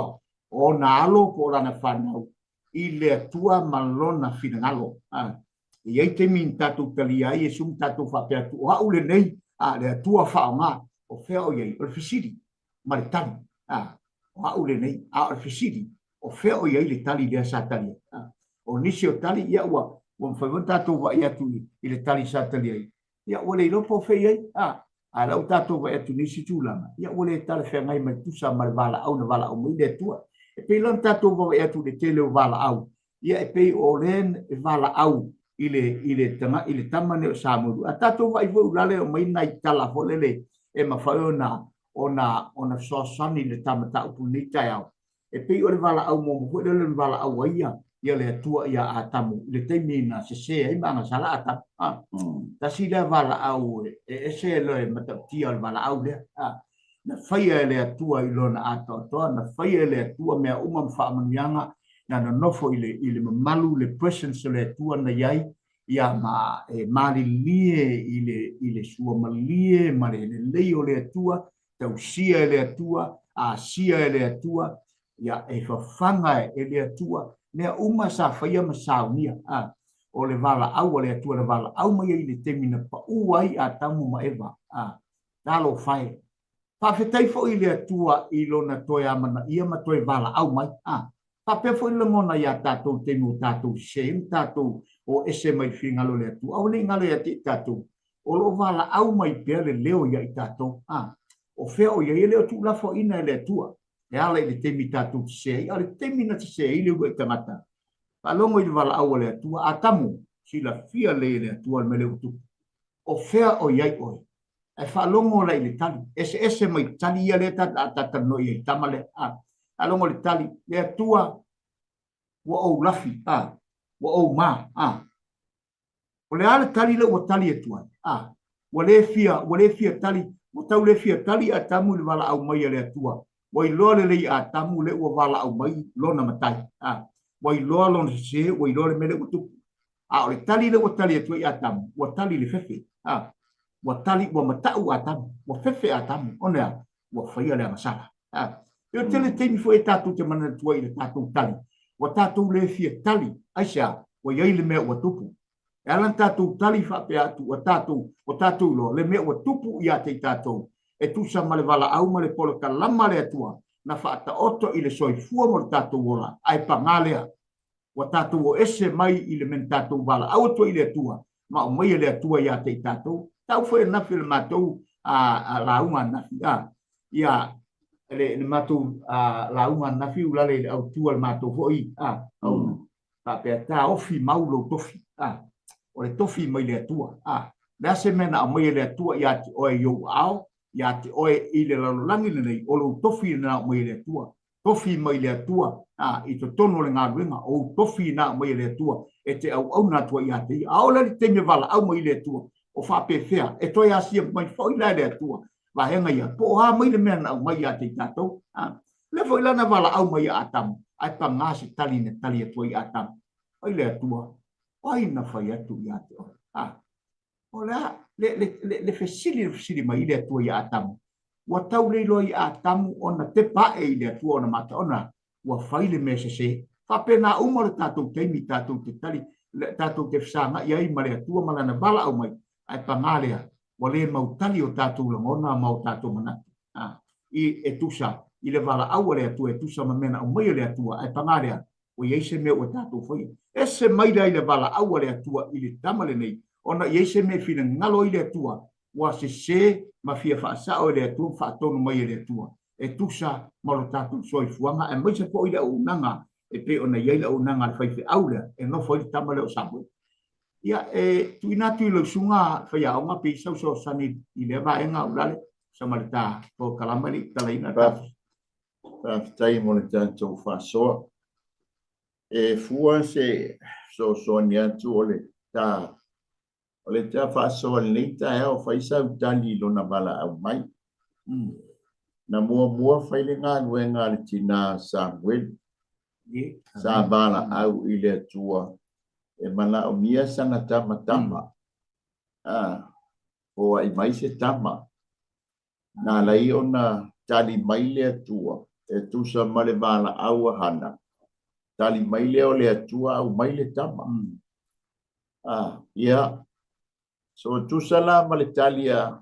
o ona alo po o lana fanau i le Atua ma lona finagalo. A, e i ai taimi na tatou talia ai Iesu ma tatou faapea atu, o au lenei, a, le Atua faaaoga. O fea o i ai? O le fesili ma le tali. A, o au lenei. A o le fesili, o fea o i ai le tali lea sa tali ai? A, o nisi o tali, ia ua, ua mafai foi ona tatou vaai atu i, i le tali sa tali ai. Ia, ua le iloa po o fea i ai. A, a o la ua tatou vaai atu i nisi tulaga, ia ua le talafeagai ma le tusa ma le valaau na valaau mai le Atua. E pei la ona tatou vaavaai atu i le tele o valaau, ia e pei o lea e valaau i le, i le, taga, i le tama nei o Samuelu. A tatou vaai foi ulale o mai nai tala foi lele e mafai ona, ona, ona fesoasoani i le ta mataupu i lenei taeao. E pei o le valaau muamua foi lele na valaau ai ia, ia le Atua ia Atamu i le taimi na sese ai ma agasala Atamu. A, tasi lea valaau e, e ese le matautia o le valaau lea. A, na faia e le Atua i lona atoatoa, na faia e le Atua mea uma ma faamanuiaga, na nonofo i le, i le mamalu, le presence o le Atua na i ai, ia ma e malilie i le, i le suamalie ma le lelei o le Atua, tausia e le Atua, asia e le Atua, ia e fafaga e le Atua. Mea uma sa faia ma saunia, a, o le valaau a le Atua na valaau mai ai i le taimi na pau ai Atamu ma Eva, a, talofa e. Faafetai foi i le Atua i Lona toe amanaia ma toe valaau mai, a, faapea foi le lagona iā tatou i le taimi ua tatou sese ma tatou o ese mai le finagalo o le Atua. Aua ne i galo ia te i tatou, o lo o valaau mai pea le leo ia i tatou, a, o fea o i ai, e le o tuulafoaiina e le Atua e ala i le taimi tatou sese ai, a o le taimi na sese ai le uluai tagata, faalogo i le valaau a le Atua, Atamu, silafia lelei e le Atua le mea lea ua tupu. O fea o i ai oe? Ae faalogo la i le tali, eseese mai tali ia lea ta talanoa i ai i tama lea. A, faalogo i le tali, le Atua, ua ou lafi, a, ua ou ma, a. O le a le tali lea ua tali atu ai? A, ua le fia, ua le fia tali, ua tau le fia tali Atamu i le valaau mai a le Atua. Ua iloa lelei Atamu lea ua valaau mai lona matai. A, ua iloa lona sese, ua iloa le mea lea ua tupu. A o le tali lea ua tali atu ai Atamu, ua tali i le fefe. A, ua tali, ua matau Atamu, ua fefe Atamu, ona e a? Ua faia le agasala. A, e tele taimi foi e tatou te manatu ai i le tatou tali, ua tatou le fia tali, aisea? Ua i ai le mea ua tupu. E ala ona tatou tali faapea atu, ua tatou, ua tatou iloa le mea ua tupu ia te i tatou, e tusa ma le valaau ma le polokalama a le Atua na faataoto i le soifua mo le tatou ola, ae paga lea, ua tatou o ese mai i le mea na tatou valaau atu ai i le Atua, ma aumai e le Atua ia te i tatou. Tau foi ananafi o le matou lauga ananafi, a, ia, le, le matou lauga ananafi ulale i le autu a le matou foi, a, au, faapea, taofi mau lou tofi, a, o le tofi mai le Atua, a, le a se mea na aumai e le Atua ia te oe i ou aao, ia te oe i le lalolagi lenei, o lou tofi na aumai e le Atua. Tofi mai le Atua, a, i totonu o le galuega, o ou tofi na aumai e le Atua e te auauna atu ai ia te Ia. A oo la i le taimi e valaau mai i le Atua, o faapefea, e toe asia mai foi la e le Atua vaega ia, po o a mai le mea na aumai ia te i tatou. A, lea foi la na valaau mai ia Atamu, ae pagā se tali na tali atu ai Atamu. Ai le Atua, o ai na fai atu ia te oe? A, O le a le, le, le, le fesili na fesili mai ai le Atua ia Atamu? Ua tau le iloa ia Atamu ona tepa ae i le Atua ona mata ona ua fai le mea sese. Faapena uma le tatou taimi tatou te tali, tatou te fesagai ai ma le Atua ma Lana valaau mai, ae pagā lea, ua le mau tali o tatou lagona ma o tatou manatu, a, i, e tusa i le valaau a le Atua, e tusa ma mea na aumai e le Atua, ae pagā lea, ua i ai se mea ua tatou faia. Ese mai la i le valaau a le Atua i le tama lenei, ona i ai se mea e finagalo ai le Atua, ua sese ma fia faasao e le Atua ma faatonu mai e le Atua, e tusa ma lo tatou soifuaga, aemaise foi le auaunaga e pei ona i ai le auaunaga a le faifeau lea e nofo ai le tama lea o Samuele. Ia, e tuuina atu i lau susuga faiaoga pe i sau fesoasoani i lea vaega Ulale, sama le ta polokalama e le i tatalaina le tatou. Faafetai mo le tatou faasoa. E fua se fesoasoani atu o le ta o le ta faasoa i lenei taeao, fai sau tali i lona valaau mai. Na muamua fai le galuega a le tina Samueli. Sa valaau i le Atua e manaomia sana tama tama. A, foai mai se tama. Na ala ai ona tali mai le Atua e tusa ma le valaau a Hana. Tali mai lea o le Atua aumai le tama. Ah, ia. So tusa la ma le tali a,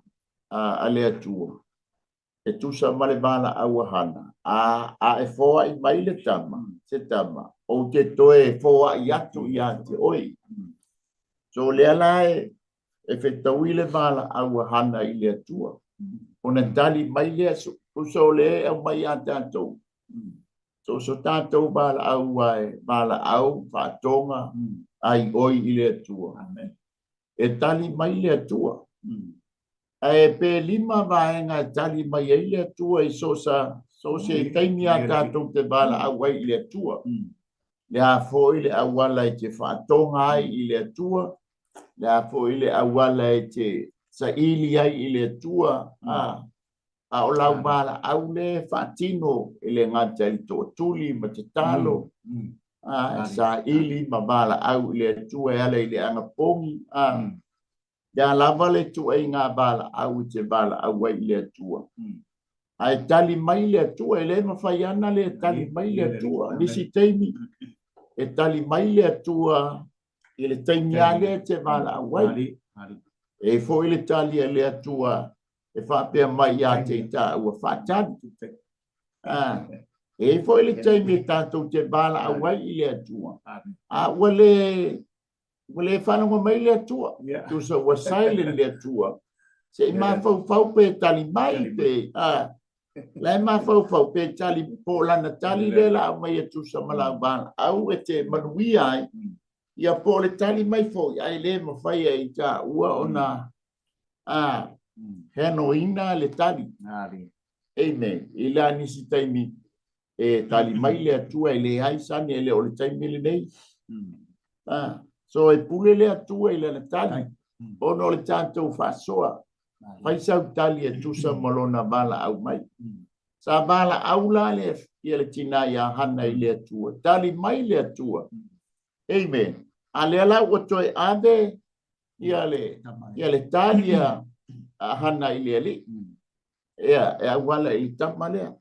a, a le Atua, e tusa ma le valaau a Hana, a, a e foai mai le tama, se tama, ou te toe foai atu ia te oe. So lea la e, e fetaui le valaau a Hana i le Atua. Ona tali mai lea, tusa o le e aumai ia tatou. So, so tatou valaau a e valaau, faatoga, ai oi i le Atua. Amen. E tali mai le Atua. Ae pe lima vaega e tali mai ai le Atua i so sa, so se taimi a tatou te valaau ai i le Atua. Le a foi le auala e te faatoga ai i le Atua, le a foi le auala e te saili ai i le Atua, a, a o lau valaau le faatino e le gata i le tootuli ma tatalo, a, e saili ma valaau i le Atua e ala i le agapogi, a, le a lava le ituaiga valaau e te valaau ai i le Atua. Ae tali mai le Atua, e le mafai ana le tali mai le Atua. Nisi taimi, E tali mai le Atua i le taimi lava lea e te valaau ai. E i ai foi le tali a le Atua e faapea mai ia te i taua, faatali. E i ai foi le taimi e tatou te valaau ai i le Atua, a ua le ua le faalogo mai le Atua, tusa ua silent le Atua, se i mafaufau pe tali mai pe la e mafaufau pe tali po o lana tali lea la aumai e tusa ma lau valaau e te manuia ai, ia po o le tali mai foi ae le mafai e i taua ona henoina le tali. Amen. I la nisi taimi e tali mai le Atua e leai sani e le o le taimi lenei. So e pule le Atua i lana tali ona o le tatou faasoa. Fai sau tali e tusa ma lona valaau mai. Sa valaau la le, ia le tina ia Hana i le Atua. Tali mai le Atua. Amen. A lea la ua toe ave ia le, ia le tali a Hana i le Alii. Ia, e auala i le tama lea.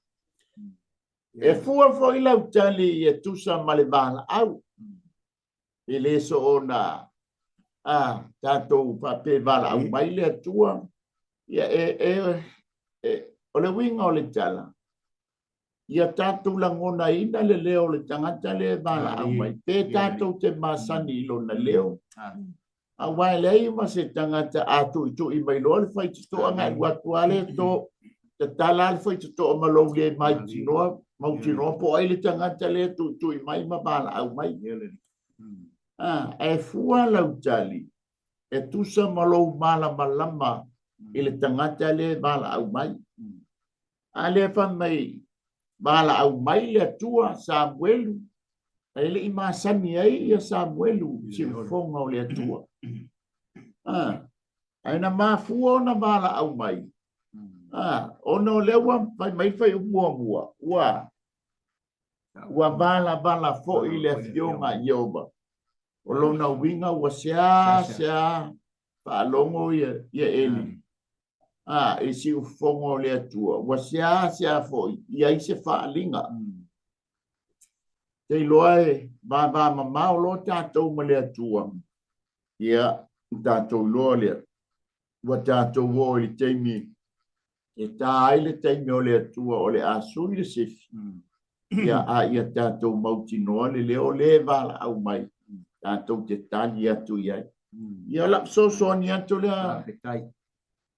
E fua foi lau tali e tusa ma le valaau. E le soona a tatou faapea e valaau mai le Atua. Ia, e, e, e, o le uiga o le tala, ia tatou lagonaina le leo o le tagata lea e valaau mai, pe tatou te masani i lona leo. Aua e leai ma se tagata a tuitui mai loa le faitotoa na alu atu lava lea to, tatala lava le faitotoa ma lou le mautinoa, mautinoa po o ai le tagata lea tuitui mai ma valaau mai. Ae fua lau tali e tusa ma lou malamalama i le tagata lea e valaau mai. A lea fai mai, valaau mai le Atua, Samuelu, e le i masani ai ia Samuelu i siufofoga o le Atua. Ae na mafua ona valaau mai, ona o lea ua fai mai le faaiuga muamua, ua ua valavala foi le afioga a Ieova. O lona uiga ua seasea faalogo ia Eli a, i siufofoga o le Atua, ua seasea foi i ai se faaaliga. Te iloa e vavamamao loa tatou ma le Atua, ia, tatou iloa lea, ua tatou oo i le taimi e ta ai le taimi o le Atua o le a sui le sifi, ia, a ia tatou mautinoa le leo le valaau mai, tatou te tali atu i ai. Ia, o lau fesoasoani atu lea. Faafetai.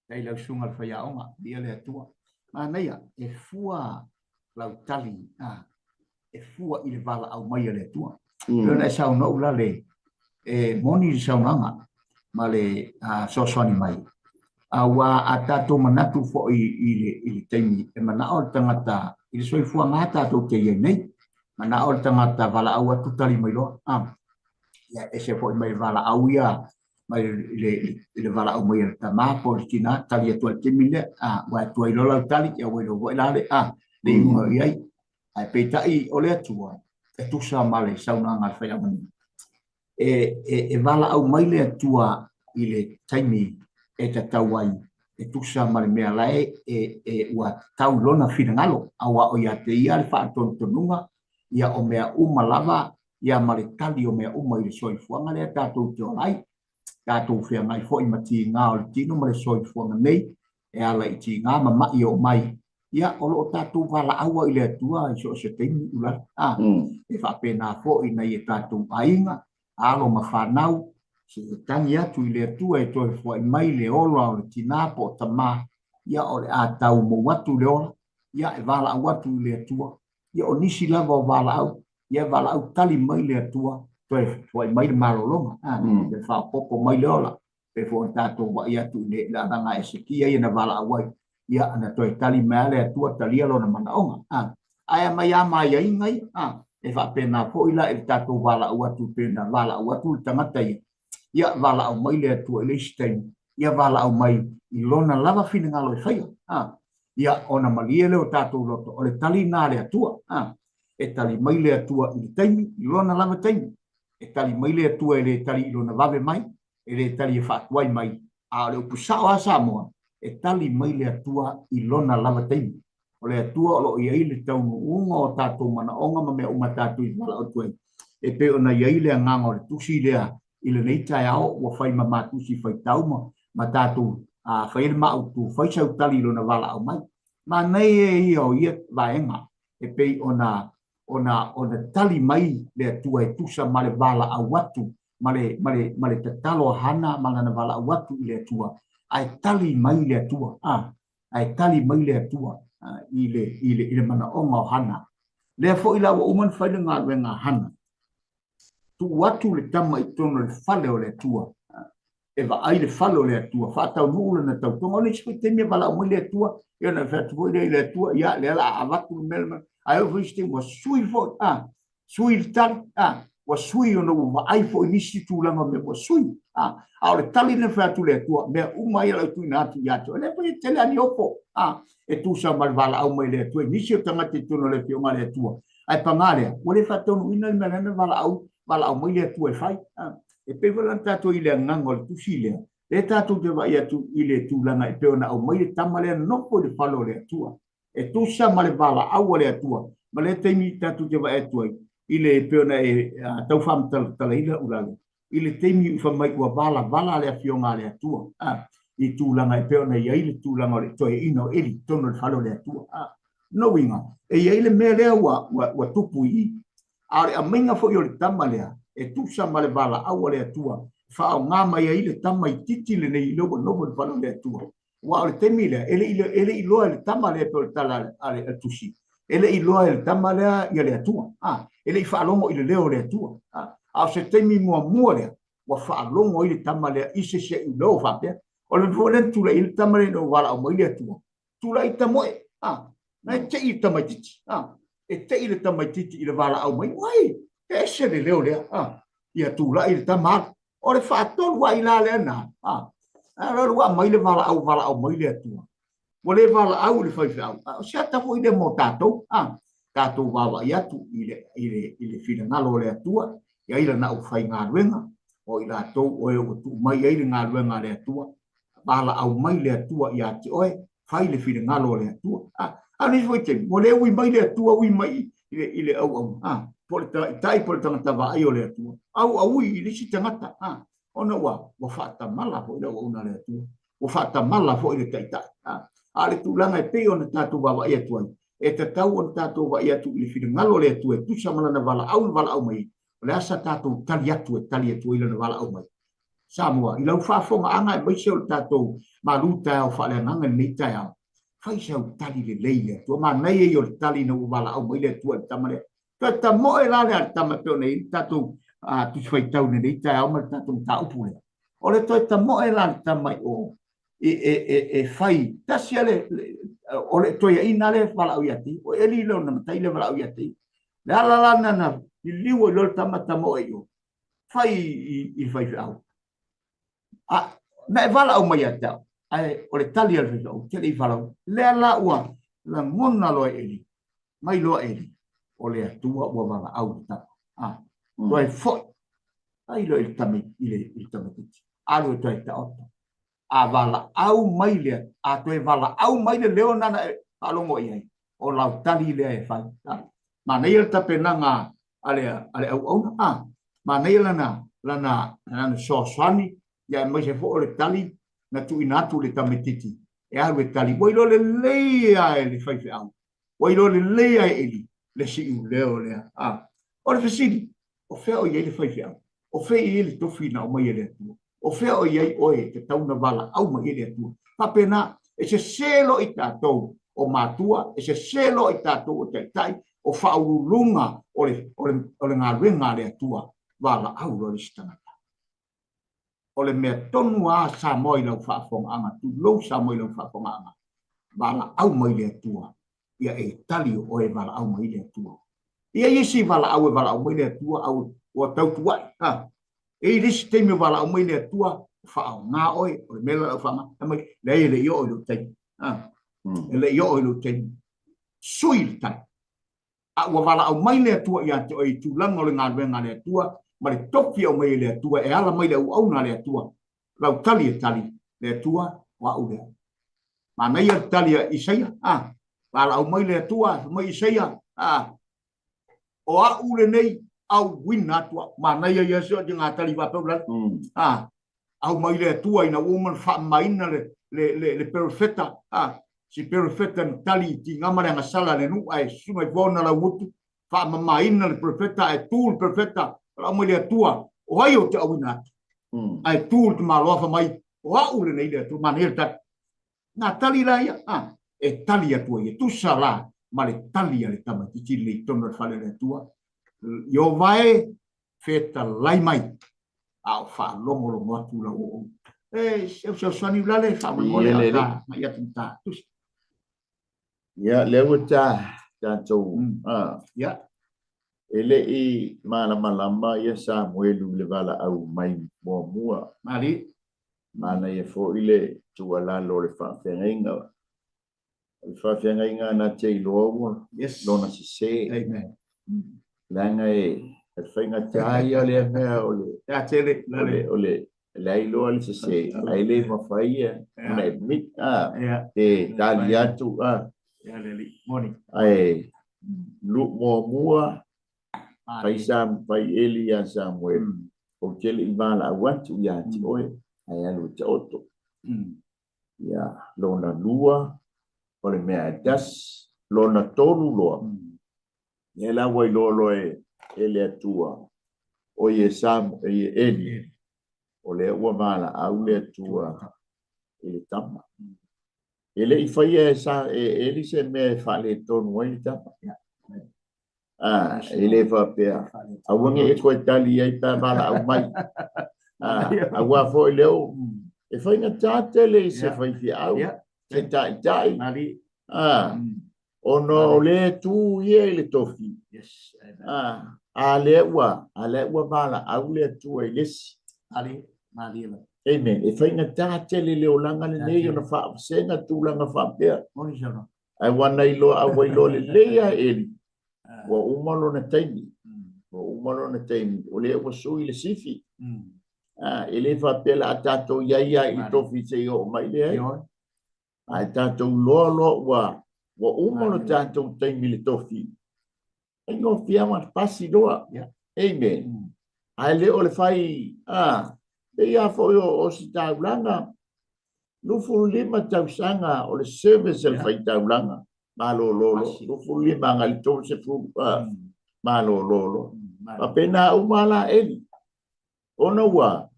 Faafetai lau susuga i le faiaoga, viia le Atua. Manaia, e fua lau tali, a, e fua i le valaau mai a le Atua. Pei ona e saunoa Ulale, e moni le saunoaga ma le fesoasoani mai. Aua a tatou manatu foi i le, i le taimi e manao le tagata i le soifuaga tatou te i ai nei, manao le tagata valaau atu tali mai loa. Ia, ese foi mai valaau ia mai le, i le valaau mai a le tama po o le tina, tali atu ai le taimi lea, ua e tuai loa lau tali, ia ua iloa foi la le, le iuga i ai. Ae peitai o le Atua, e tusa ma le saunoaga a le faiaoga nei, e, e, e valaau mai le Atua i le taimi e tatau ai, e tusa ma le mea la e, e, e ua tatau i lona finagalo, aua o ia te ia le faatonutonuga, ia o mea uma lava, ia ma le tali o mea uma i le soifuaga lea tatou te ola ai. Tatou feagai foi ma tiga o le tino ma le soifuaga nei, e ala i tiga ma ma'i e oo mai, ia, o lo o tatou valaau i le Atua i so o se taimi, Ulale. A, e faapena foi i nai o tatou aiga, alo ma fanau, se i tagi atu i le Atua e toe foai mai le ola o le tina po o tama, ia, o le a tau mou atu le ola, ia, e valaau atu i le Atua. Ia, o nisi lava o valaau, ia, e valaau tali mai le Atua, toe foai mai le malologa, a, toe faaopoopo mai le ola. Pei foi ona tatou vaai atu i le alaga a Esekia ia na valaau ai, ia na toe tali mai lava le Atua talia lona manaoga. A, ae aumai lava ma aiaiga ia. A, e faapena foi la i le tatou valaau atu pei ona valaau atu le tagata ia, ia valaau mai le Atua i le isi taimi, ia valaau mai i lona lava finagalo e faia. A, ia ona malie lea o tatou loto, o le tali lena a le Atua. A, e tali mai le Atua i le taimi, i lona lava taimi. E tali mai le Atua e le tali i lona vave mai, e le tali e faatuai mai, a o le upu sao a Samoa, e tali mai le Atua i lona lava taimi. O le Atua o lo o i ai le taunuuga o tatou manaoga ma mea uma tatou i valaau atu ai. E pei ona i ai le agaga o le tusi lea i lenei taeao ua fai ma ma tusi faitau ma ma tatou fai ai le maautu, fai sau tali i lona valaau mai. Manaia ia o ia vaega e pei ona ona ona tali mai le Atua e tusa ma le valaau atu ma le ma le ma le tatalo a Hana ma lana valaau atu i le Atua, ae tali mai le Atua, a ae tali mai le Atua i le i le i le manaoga o Hana. Lea foi la ua uma ona fai le galuega a Hana, tuu atu le tama i totonu o le fale o le Atua e vaai le fale o le Atua, faataunuu lana tautoga. O le isi foi taimi e valaau mai le Atua, ia ona fai atu foi lea i le Atua, ia lea la a avatu le mea, ae oo foi isi taimi ua sui foi, a, sui le tali, a, ua sui ona ua vaai foi nisi tulaga o mea ua sui, a, a o le tali lea fai atu le Atua, mea uma ia o le a tuuina atu ia te oe. Lea foi e tele lava ni ofo, a, e tusa ma le valaau mai le Atua i nisi o tagata i totonu o le Afioga a le Atua. Ae paga lea, ua le faataunuuina le mea lea na valaau, valaau mai le Atua e fai. A, e pei foi la ona tatou i le agaga o le tusi lea, lea tatou te vaai atu i le tulaga e pei ona aumai le tama lea nofo i le fale o le Atua, e tusa ma le valaau a le Atua. Ma lea taimi tatou te vaai atu ai i le pei ona e tau faamatalatalaina Ulalei, i le taimi fai mai ua valavala le Afioga a le Atua, a, i tulaga e pei ona i ai le tulaga o le toeaina o Eli i totonu o le fale o le Atua. A, lona uiga, e i ai le mea lea ua, ua, ua tupu i i. A o le aumaiga foi o le tama lea, e tusa ma le valaau a le Atua, e faaaoga mai ai le tama itiiti lenei i lea ua nofo i le fale o le Atua. Aua o le taimi lea, e le i, e le i iloa e le tama lea, pei o le tala a le Tusi, e le i iloa e le tama lea ia le Atua. A, e le i faalogo i le leo o le Atua. A, a o se taimi muamua lea, ua faalogo ai le tama lea i se siuleo faapea. O le mea foi lea na tulai ai le tama lea ina ua valaau mai le Atua, tulai tamoe, a, na e tei le tamaitiiti, a, e tei le tamaitiiti i le valaau mai, uai, e ese le leo lea, a, ia tulai le tama alu. O le faatolu ai la lea na, a, a ua aumai le valaau, valaau mai le Atua. Ua le valaau i le faifeau, a o se ata foi lea mo tatou, a, tatou vaavaai atu i le, i le, i le finagalo o le Atua, i ai lana aufaigaluega, o i latou o e ua tuu mai i ai le galuega a le Atua, valaau mai le Atua ia te oe, fai le finagalo o le Atua. A, a o nisi foi taimi, ua le ui mai le Atua, ui mai i le, i le auauna, a, po o le taitai, po o le tagata vaai o le Atua, auaui i le isi tagata, a, ona ua, ua faatamala foi le auauna a le Atua, ua faatamala foi le taitai. A, a o le tulaga e pei ona tatou vaavaai atu ai, e tatau ona tatou vaai atu i le finagalo o le Atua e tusa ma lana valaau na valaau mai ai, o le a sa tatou tali atu e tali atu ai lana valaau mai. Samoa, i lau faafofogaaga aemaise o le tatou malu taeao faaleagaga i lenei taeao, fai sau tali lelei i le Atua. Manaia ia o le tali ina ua valaau mai le Atua i le tama lea. Toe tamoe la le a le tama e pei ona i ai le tatou Tusi Faitau i lenei taeao ma le tatou mataupu lea. O le toe tamoe la le tama i o e, e, e, e fai tasi a le, o le toeaina lea e valaau ia te ia. O Eli lona matai lea e valaau ia te ia. Le ala la na na liliu ai loa le tama tamoe i o fai i le faifeau. A, na e valaau mai ia te au, ae o le tali a le faifeau, ou te le i valaau. Lea la ua lagona loa e Eli, mai loa Eli, o le Atua ua valaau i le tama. A, toe foi, ai loa i le tama, i le, i le tamaitiiti. Alu e toe taoto. A valaau mai le, a toe valaau mai le leo nana e faalogo i ai, o lau tali lea e fai. A, manaia le tapenaga a le, a le auauna, a, manaia lana, lana, lana fesoasoani, ia aemaise foi o le tali na tuuina atu i le tamaitiiti e alu e tali. Ua iloa lelei lava e le faifeau, ua iloa lelei lava e Eli le siuleo lea. A, o le fesili, o fea o i ai le faifeau? O fea i ai le tofi na aumai e le Atua? O fea o i ai oe e tatau ona valaau mai ai le Atua? Faapena, e sese loa i tatou o matua, e sese loa i tatou o taitai, o faauluuluga o le, o le, o le galuega a le Atua, valaau loa le isi tagata. O le mea tonu lava Samoa i lau faafofogaaga, tulou Samoa i lau faafofogaaga, valaau mai le Atua, ia e tali o oe e valaau mai le Atua. E i ai isi valaau e valaau mai le Atua, a ua tautuai, ha. E i ai le isi taimi e valaau mai le Atua, faaaoga oe, o le mea la lau faaaoga, fai mai, leai e le i oo i lou taimi, ha. E le i oo i lou taimi. Sui le tali. A ua valaau mai le Atua ia te oe i tulaga o le galuega a le Atua, ma le tofi e aumai e le Atua, e ala mai le auauna a le Atua, lau tali e tali, le Atua, o au lea. Manaia le tali a Isaia, a, valaau mai le Atua, fai mai Isaia, a, o au lenei, Auina atu au. Manaia ia se o te ngatali faapea ulale. Ah, au mai le Atua ina ua uma ona faamamaina le, le, le, le perofeta, ah, si perofeta na tali i tiga ma le agasala a le nuu, ae susu mai fua ona laugutu, faamamaina le perofeta, ae tu le perofeta, valaau mai le Atua, o ai ou te auina atu? Ae tu le tamaloa fai mai, o au lenei le Atua. Manaia le tali. Nā tali la ia, ah, e tali atu ai, e tusa la ma le tali a le tamaitiiti lenei i totonu o le fale o le Atua. Ieova e, fetalai mai, a o faalogologo atu lau oo. E, seu fesoasoani ulale, faamolemole a o ta agai atu ma ta tusi. Ia, lea ua ta tatou, Ia. E le i malamalama ia Samuelu i le valaau mai muamua. Malie. Manaia foi le tuualalo o le faafeagaiga. O le faafeagaiga na te iloa ua lona sese. Amen. Leaga e faigata ia lea mea o le o le leai loa le sese, ae le mafai ona admit, pe tali atu, ae muamua fai sa fai Eli ia Samuel, ou te le i valaau atu ia te oe, ae alu e taoto. Ia, lona lua, o le mea e tasi, lona tolu loa, ia la ua iloa loa e le Atua, o ie Sam, e Eli, o lea ua valaau le Atua i le tama. E le i faia e, sa, e Eli se mea e faaletonu ai le tama. Ah, e le faapea, aua ne i e toe tali ai pe a valaau mai. Ah, aua foi lea e faigata tele i se faifeau, se taitai. Ah, ona o lea e tu ia i le tofi. Ah, a lea ua, a lea ua valaau le Atua i le isi. Amen. E faigata tele le olaga lenei ona faavasega tulaga faapea. Ae ua na iloa, a ua iloa lelei lava e Eli, ua uma lona taimi, ua uma lona taimi, o lea ua sui le sifi. A, e le faapea o le a tatou i ai lava i le tofi seia oo mai, leai. Ae tatou iloa loa ua, ua uma lo tatou taimi i le tofi, faigofie lava ona pasi loa. Amen. Ae le o le fai, a, pei lava foi o ositaulaga, 25 tausaga o le service a le faitaulaga, malolo loa, 25 agai i le 30, malolo loa. Faapena uma la Eli, ona ua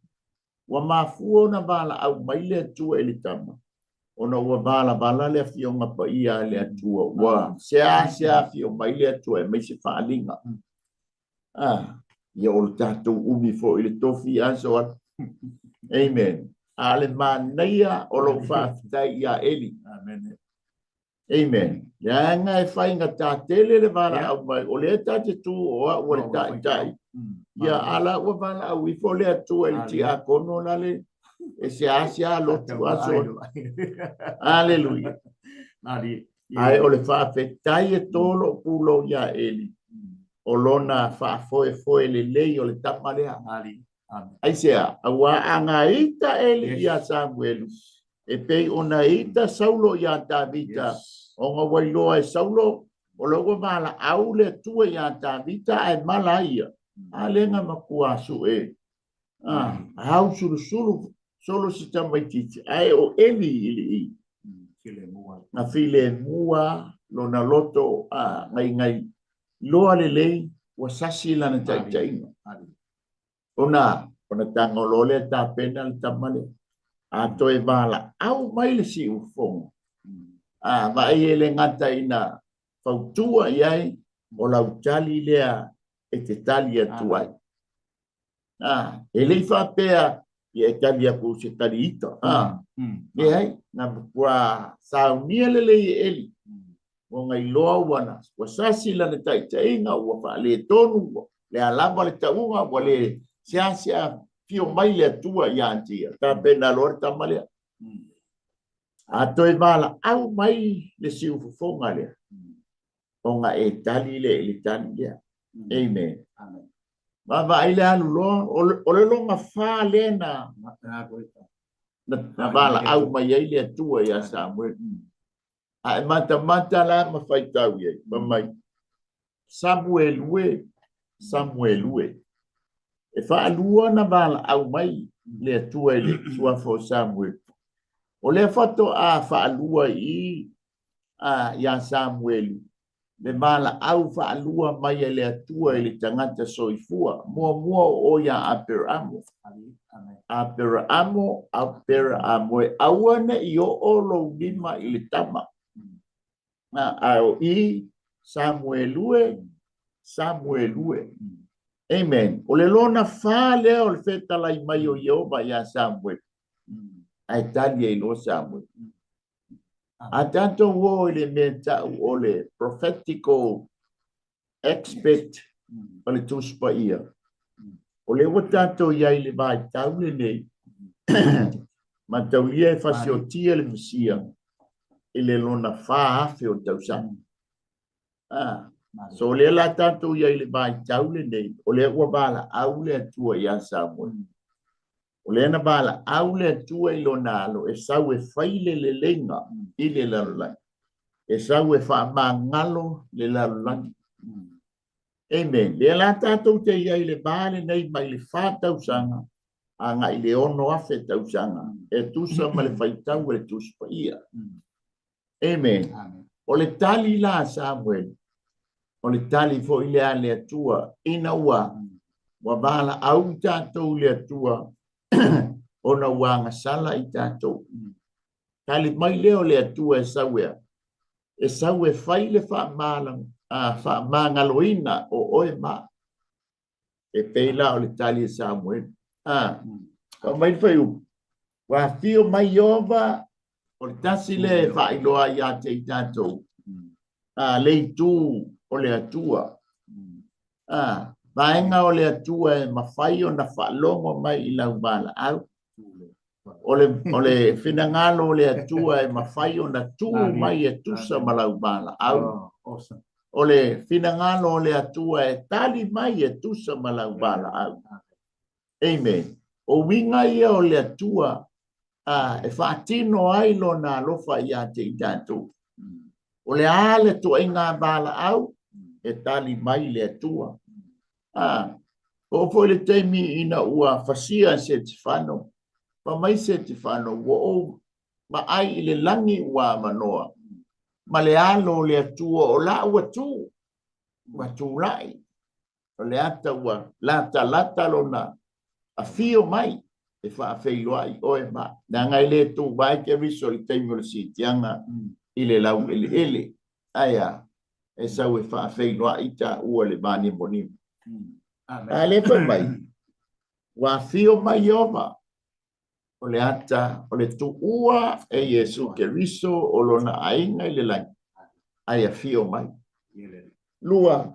ua mafua ona valaau mai le Atua i le tama, ona ua valavala le Afioga Paia a le Atua, ua seasea afio mai le Atua e aumai se faaaliga. Ah, ia o le tatou umi foi i le tofi aso atu. Amen. A o le manaia o lou faafetai ia Eli. Amen. Amen. Leaga e faigata tele le valaau mai, o lea ta te tu o au o le taitai. Ia, a la ua valaau ifo le Atua i le tiakono la le e seasea lotu aso. Aleluia. Ae o le faafetai e to lou pulou ia Eli, o lona faafoefoe lelei o le tama lea. Aisea? Aua a gaita Eli ia Samuelu, e pei ona ita Saulo ia Tavita, ona ua iloa e Saulo o la ua valaau le Atua ia Tavita ae mala ai ia. A lea na matua sue, a ausulusulu solo si tamaitiiti, ae o Eli i le i na filemu lava lona loto a ngai loa lelei ua sasi lana taitaiga. Ona, ona tago loa lea tapena le tama lea. A toe valaau mai le siufofoga, a vaai e le gata ina fautua i ai, o lau tali lea e te tali atu ai. A, e le i faapea ia e tali atu se tali ita. A, leai, na matua saunia lelei e Eli. Ua na iloa ua na, ua sasi lana taitaiga, ua faaletonu, ua lea lava le tauga, ua le seasea afio mai le Atua ia te ia. Tapena loa le tama lea. A toe valaau mai le siufofoga lea, ona e tali lea i le tali lea. Amen. Vaavaai le alu loa, o le lona fa lea na, na valaau mai ai le Atua ia Samuel. A e matamata la ma faitau i ai, fai mai, Samuelu e. Samuelu e. E faalua ona valaau mai le Atua i le suafa o Samuelu. O lea faatoa faalua i i ia Samuelu le valaau faalua mai e le Atua i le tagata soifua. Muamua o o ia Aperamo. Aperamo, Aperamo, e aua ne i oo lou lima i le tama. A o i Samuelu e, Samuelu e. Amen. O le lona fa lea o le fetalai mai o Ieova iā Samuelu. Ae tali ai loa Samuelu. A tatou o i le mea tau o le prophetical expect o le Tusi Paia, o lea ua tatou i ai i le vaitau lenei, mataulia e fasiotia le Mesia i le lona 4,000 o tausaga. Ah, so o lea la tatou i ai i le vaitau lenei, o lea ua valaau le Atua ia Samuel. O lea na valaau le Atua i lona alo e sau e fai le leleiga i le lalolagi, e sau e faamagalo le lalolagi. Amen. Lea la tatou te i ai i le va lenei mai le fa tausaga agai i le 6,000 tausaga e tusa ma le faitau a le Tusi Paia. Amen. O le tali la a Samuel, o le tali foi lea a le Atua, ina ua ua valaau i tatou le Atua ona ua agasala i tatou. Tali mai lea o le Atua e sau ea, e sau e fai le faamagaloina o oe ma au. E pei la o le tali a Samuel. A, fai mai le fuaiupu, ua afio mai Ieova, o le tasi lea e faailoa ai ia te i tatou, a, le itu o le Atua. A, vaega o le Atua e mafai ona faalogo mai i lau valaau. O le, o le finagalo o le Atua e mafai ona tu mai e tusa ma lau valaau. O le finagalo o le Atua e tali mai e tusa ma lau valaau. Amen. O uiga ia o le Atua a, e faatino ai lona alofa ia te i tatou. O le a le tuaiga valaau e tali mai le Atua. A, oo foi le taimi ina ua fasia Setefano, fai mai Setefano, ua ou vaai i le lagi ua avanoa, ma le alo o le Atua o la ua tu, ua tulai, o le ata ua latalata lona afio mai e faafeiloai oe ma au. Leaga e le tuvae Keriso i le taimi o le siitiaga i le laueleele. Ae a? E sau e faafeiloai taua le vanimonimo. A lea fai mai, ua afio mai Ieova, o le ata o le tuua e Iesu Keriso o lona aiga i le lagi, ae afio mai. Lua,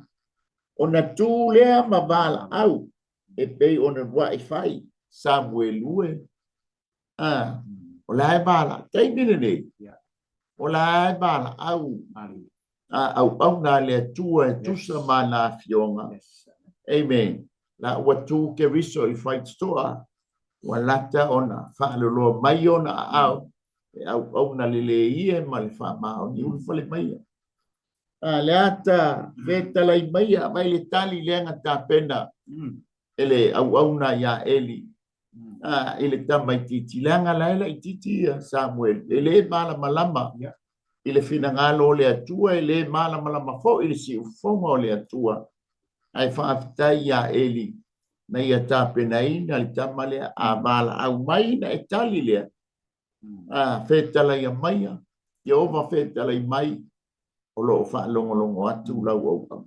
ona tu lea ma valaau e pei ona uluai fai Samuelu e. A, o la e valaau, taimi lenei, o la e valaau a auauna a le Atua e tusa ma ana afioga. Amen. La ua tu Keriso i faitotoa, ua lata ona faaloloa mai ona aao e auauna lelei ia ma le faamaoni ulufale maia. A le ata fetalai maia, mai le tali lea na tapena e le auauna iā Eli a, i le tamaitiiti, leaga la e laitiiti ia Samuel, e le malamalama i le finagalo o le Atua, e le malamalama foi i le siufofoga o le Atua. Ae faafetai iā Eli na ia tapenaina le tama lea, a valaau mai ona e tali lea, a, fetalaia maia, Ieova fetalai mai, o lo o faalogologo atu lau auauna.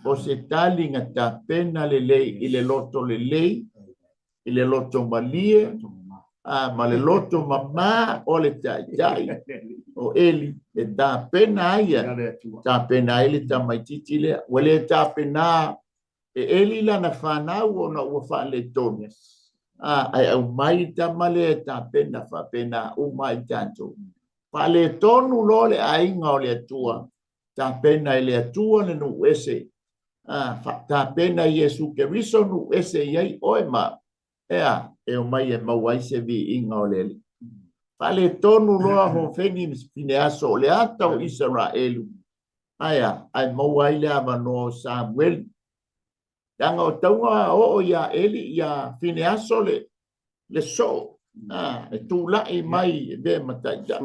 O se tali na tapena lelei i le loto lelei, i le loto malie, a, ma le loto mamā o le taitai o Eli e tapena ai ia, tapena ai le tamaitiiti lea. Ua le tapena e Eli lana fanau ona ua faaletonu, a, ae aumai le tama lea e tapena faapena uma ai tatou. Faaletonu loa le aiga o le Atua, tapena e le Atua le nuu ese, a, tapena e Iesu Keriso nuu ese i ai oe ma au, e a, e omai e maua ai se viiga o le Alii. Faaletonu loa Hofeni ma Pineaso o le ata o Isaraelu, ae a, ae maua ai le avanoa o Samueli. Leaga o tauga oo ia Eli ia Fineaso le le soo, e tulai mai e avea ma taitai.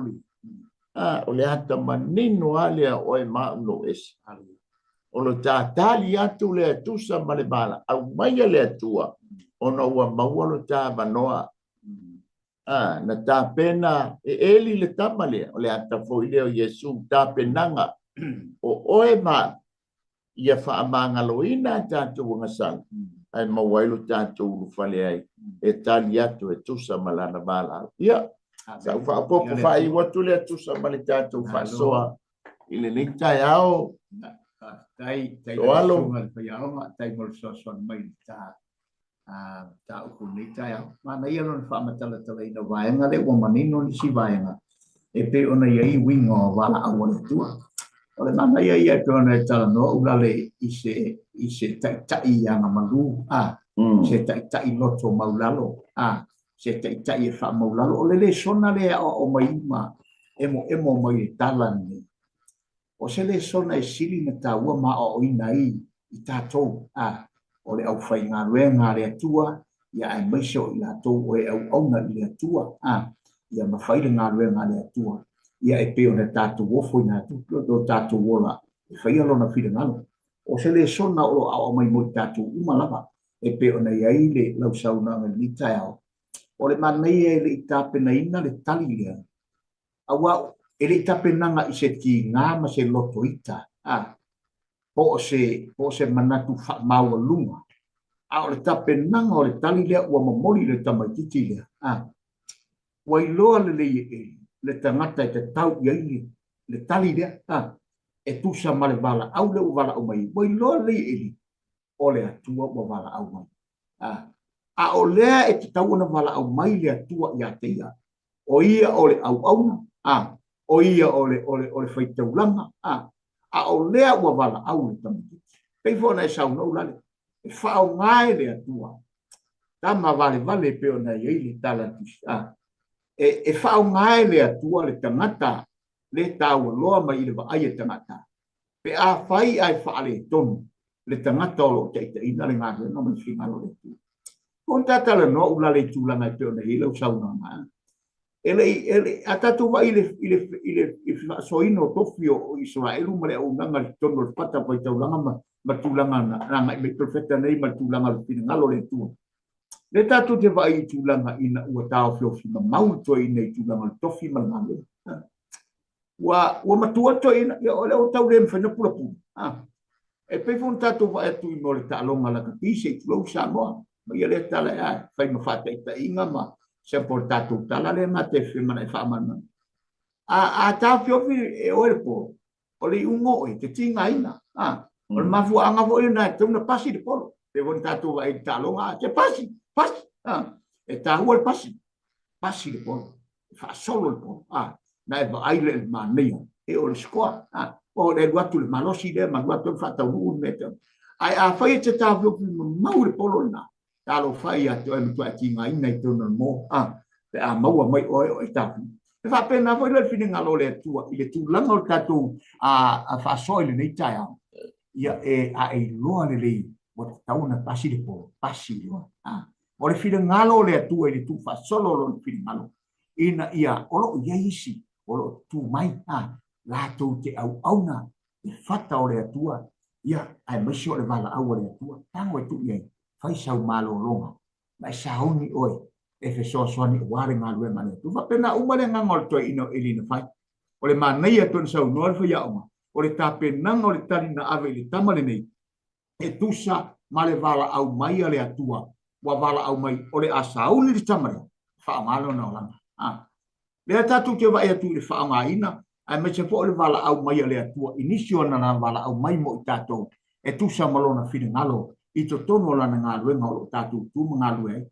O le ata manino lava lea o oe ma au lou ese. O lo ta tali atu lea e tusa ma le valaau mai a le Atua, ona ua maua lo ta avanoa. Na tapena e Eli le tama lea, o le ata foi lea o Iesu, tapenaga o oe ma au, ia faamagaloina a tatou agasala, ae maua ai lo tatou ulufale ai e tali atu e tusa ma lana valaau. Ia, sa ou faaopoopo faaiu atu lea tusa ma le tatou faasoa i lenei taeao. Faafetai, tai lau susuga i le faiaoga, tai mo le fesoasoani mai i le ta mataupu i lenei taeao. Manaia lona faamatalatalaina o vaega lea ua manino nisi vaega e pei ona i ai uiga o valaau a le Atua. O le manaia ia e pei ona e talanoa Ulale i se, i se taitai agamalu, a, se taitai loto maulalo, a, se taitai e faamaulalo. O le lesona lea e aoao mai ma emoemo mai le tala lenei. O se lesona e sili ona taua ma aoaoina ai i tatou, a, o le aufaigaluega a le Atua, ia aemaise o i latou o e auauna i le Atua, a, ia mafai le galuega a le Atua, ia e pei ona tatou ofoina atu lo tatou ola e faia Lona finagalo. O se lesona o lo o aoao mai mo i tatou uma lava, e pei ona i ai le lau saunoaga i lenei taeao. O le manaia e le i tapenaina le tali lea, Aua e le i tapenaga i se tiga ma se loto ita, a, po o se, po o se manatu faamaualuga, a o le tapenaga o le tali lea ua momoli i le tamaitiiti lea, a, ua iloa lelei e Eli le tagata e tatau i ai le, le tali lea, a, e tusa ma le valaau lea ua valaau mai ai. Ua iloa lelei e Eli o le Atua ua valaau mai. A, a o lea e tatau ona valaau mai le Atua ia te ia, o ia o le auauna, a, o ia o le, o le, o le faitaulaga, a, a o lea ua valaau le tamaitiiti. Pei foi ona e saunoa Ulale, e faaaoga e le Atua tama valevale e pei ona i ai le tala a le Tusi, a, e, e faaaoga e le Atua le tagata le taua loa mai i le vaai a tagata, pe afai ae faaletonu le tagata o lo o taitaiina le galuega ma le finagalo o le Atua. Ua ta talanoa Ulale i tulaga e pei ona i ai lau saunoaga. E le i, e le, a tatou vaai i le, i le, i le, i le faasoaina o tofi o Isaraelu ma le auaunaga i totonu o le fata faitaulaga ma, ma tulaga na agai mai perofeta nei ma le tulaga o le finagalo o le Atua. Lea tatou te vaai i tulaga ina ua taofiofi mamau le toeaina i tulaga o le tofi ma le galuega. Ua, ua matua le toeaina, ia o lea ua tau le mafai ona pulapula. Ah. E pei foi ona tatou vaai atu i mea o le taaloga lakapi se i tulou Samoa. Ma ia lea tala e a, fai ma faataitaiga ma sample o le tatou tala lea ma te mana e faamalamalama. A, a taofiofi e oe le polo, o le iuga o oe, e te tigaina. Ah. O le mafuaaga foi lena e tatau ona pasi le polo. Pei foi ona tatou vaai i le taaloga, a te pasi, pasi. Ah. E taua le pasi. Pasi le polo, e faasolo le polo, a, na e vaai lea i le manaia, e o le scoa, a, o le alu atu le malosi lea ma alu atu le faataunuu le mea tau. Ae afai e te taofiofi mamau le polo lena, talofa ia te oe matua e tigaina i totonu o le moa, a, pe a maua mai oe o e taofiofi. E faapena foi la le finagalo o le Atua i le tulaga o le tatou a faasoa i lenei taeao, ia e, a e iloa lelei ua tatau ona pasi le polo, pasi loa, a. O le finagalo o le Atua i le tuufaasolo o Lona finagalo, ina ia o lo o i ai isi o lo o tutū mai, a, latou te auauna le fata o le Atua, ia, aemaise o le valaau a le Atua. Tago e tuu i ai, fai sau malologa, ma e sauni oe e fesoasoani aua le galuega a le Atua. Faapena uma le agaga o le toeaina o Eli na fai. O le manaia e pei ona saunoa le faiaoga, o le tapenaga o le tali na ave i le tama lenei, e tusa ma le valaau mai a le Atua, ua valaau mai, o le a sauni le tama lea, e faaaoga lona olaga. A. Lea tatou te vaai atu i le faaaogaina, aemaise foi o le valaau mai a le Atua i nisi o ana valaau mai mo i tatou, e tusa ma lona finagalo i totonu o lana galuega o lo o tatou tu ma galulue ai.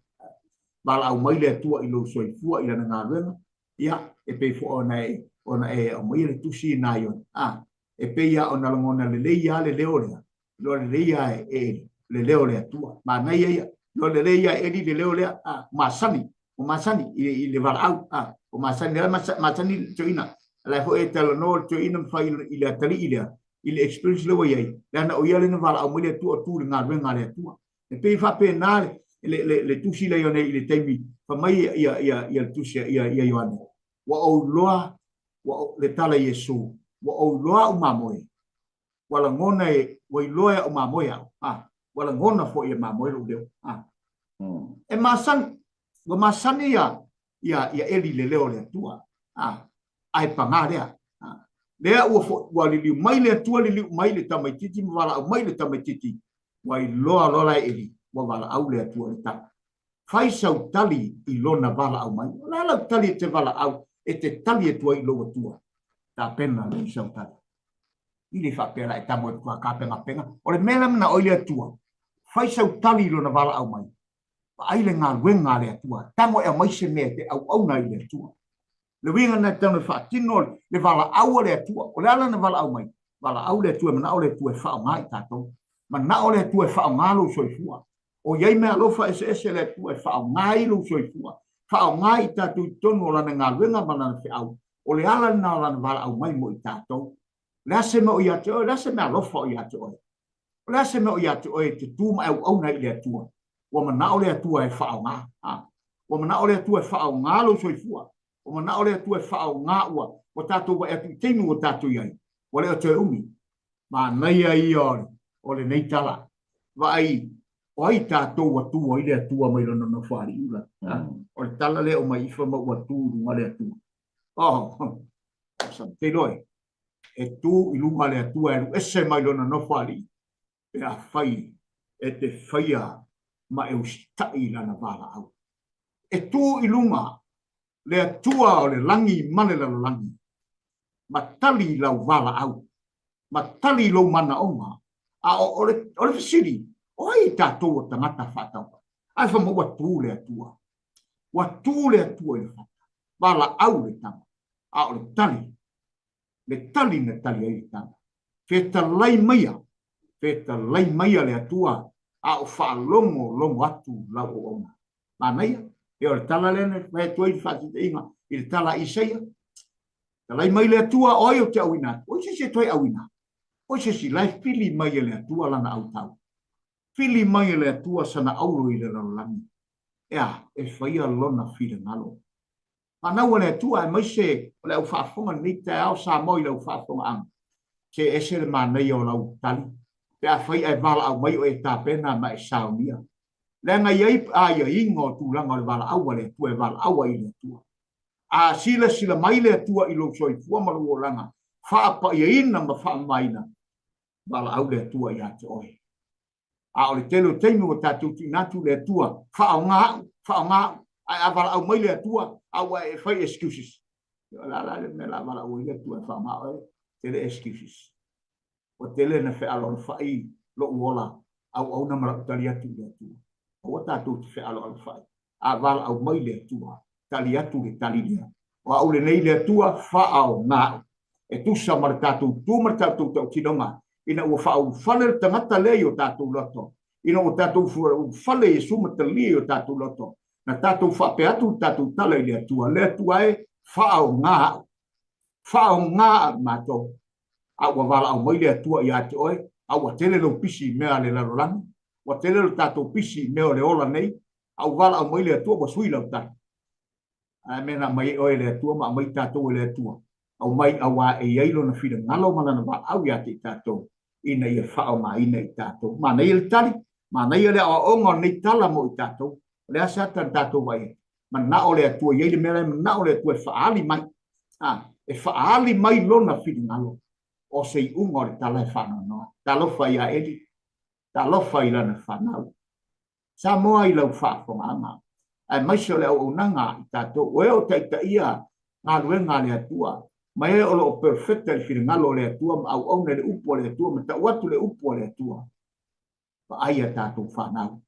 Valaau mai le Atua i lou soifua i lana galuega, ia, e pei foi ona e, ona e aumaia le tusi i nai ona. A. E pei lava ona lagona lelei lava le leo lea, iloa lelei lava e Eli le leo o le Atua. Manaia ia, iloa lelei lava e Eli le leo lea, a, masani, ua masani i le valaau, a, ua masani, lea masani le toeaina. O la e foi e talanoa le toeaina ma fai i le atalii lea, I le experience lea ua i ai, leaga o ia lea na valaau mai le Atua o tu i le galuega a le Atua. E pei e faapena le, le, le tusi lea Ioane i le taimi fai mai ia, ia, ia le tusi ia, ia Ioane, ua ou iloa, ua, le tala i Iesu, ua ou iloa au mamoe, ua lagona e, ua iloa e au mamoe au, a, ua lagona foi e mamoe lou leo. A. E masani, ua masani ia, ia, ia Eli i le leo o le Atua. A, ae pagā lea. A, lea ua, fo, ua liliu mai le Atua, liliu mai le tamaitiiti ma valaau mai le tamaitiiti, ua iloa loa la e Eli, ua valaau le Atua i le tama. Fai sau tali i lona valaau mai. O le a lau tali e te valaau, e te tali atu ai i lou Atua? Tapena lou sau tali. I le faapea la e tamo e tua kapengapenga. O le mea la manao ai le Atua, fai sau tali i lona valaau mai. Vaai le galuega a le Atua. Tago e aumai se mea e te auauna ai i le Atua. Le uiga lena e tatau ona faatino le valaau a le Atua. O le a lana valaau mai? Valaau le Atua, e manao le Atua e faaaoga i tatou. Manao le Atua e faaaoga lou soifua. O i ai meaalofa eseese a le Atua e faaaoga ai lou soifua, faaaoga i tatou i totonu o Lana galuega ma Lana feau. O le ala lena o Lana valaau mai mo i tatou. O le a se mea o ia te oe? O le a se meaalofa o ia te oe? O le a se mea o ia te oe e te tu ma e auauna ai i le Atua? Ua manao le Atua e faaaoga. A. Ua manao le Atua e faaaoga lou soifua. Ua manao le Atua e faaaoga ua, ua tatou vaai atu i taimi ua tatou i ai. Ua le o toe umi. Manaia ia o lenei tala. Vaai, o ai tatou ua tu ai le Atua mai lona nofoalii ula? O le tala lea o mai ifa ma ua tu i luga le Atua. Oh, te iloa e, e tu i luga le Atua e alu ese mai lona nofoalii pe afai e te faia ma e usitai i lana valaau. E tu i luga le Atua o le lagi ma le lalolagi, ma tali i lau valaau, ma tali i lou manaoga. A o, o le, o le fesili, o ai tatou o tagata faatauvaa? Ae fai mai ua tu le Atua. Ua tu le Atua i le fata, valaau le tama, a o le tali, le tali na tali ai le tama. Fetalai maia, fetalai maia le Atua, a o faalogologo atu lau auauna. Manaia, e o le tala lea na fai atu ai le faataitaiga i le tala a Isaia. Talai mai le Atua, o ai ou te auina atu? O ai se isi e toe auina atu? O ai se isi la e fili mai e le Atua lana autau? Fili mai e le Atua sana auro i le lalolagi. E a? E faia lona finagalo. Fanau a le Atua, aemaise o le au faafofoga i lenei taeao, Samoa i lau faafofogaaga. Se ese le manaia o lau tali, pe afai ae valaau mai oe e tapena ma e saunia. Leaga e i ai aiaiga o tulaga o le valaau a le Atua e valaau ai i le Atua. A silasila mai le Atua i lou soifua ma lou olaga faapaiaina ma faamamaina, valaau le Atua ia te oe. A o le tele o taimi ua tatou tuuina atu i le Atua, faaaoga au, faaaoga au, ae a valaau mai le Atua, a ua e fai excuses. O le a la le mea o le a valaau ai le Atua e faaaoga oe? Tele excuses. Ua tele na fealoalofai lou ola auauna ma lau tali atu i le Atua. Aua tatou te fealoalofai. A valaau mai le Atua, tali atu le tali lea. O au lenei le Atua, faaaoga au. E tusa ma le tatou tu ma le tatou tautinoga, ina ua faaulufale le tagata lea i o tatou loto, ina ua tatou ulufale Iesu ma talia i o tatou loto, na tatou faapea atu le tatou tala i le Atua, Le Atua e, faaaoga au. Faaaoga au matou. A ua valaau mai le Atua ia te oe, a ua tele lou pisi i mea a le lalolagi, ua tele lo tatou pisi i mea o le ola nei, a ua valaau mai le Atua, ua sui lau tali. Ae mea na aumai ai oe e le Atua ma aumai tatou e le Atua, aumai auā e i ai Lona finagalo ma Lana valaau ia te i tatou, ina ia faaaogaina i tatou. Manaia le tali, manaia le aoaoga o lenei tala mo i tatou. O le a se ata na tatou vaai atu? Manao le Atua, e i ai le mea la e manao le Atua e faaali mai. A, e faaali mai Lona finagalo. O se iuga o le tala e faanoanoa. Talofa ia Eli, talofa i lana fanau. Samoa i lau faafofogaaga, aemaise o le auaunaga i tatou, o e o taitaia galuega a le Atua, ma e o lo o perfecta i le finagalo o le Atua ma auauna i le upu a le Atua ma tau atu le upu a le Atua. Vaai a tatou fanau.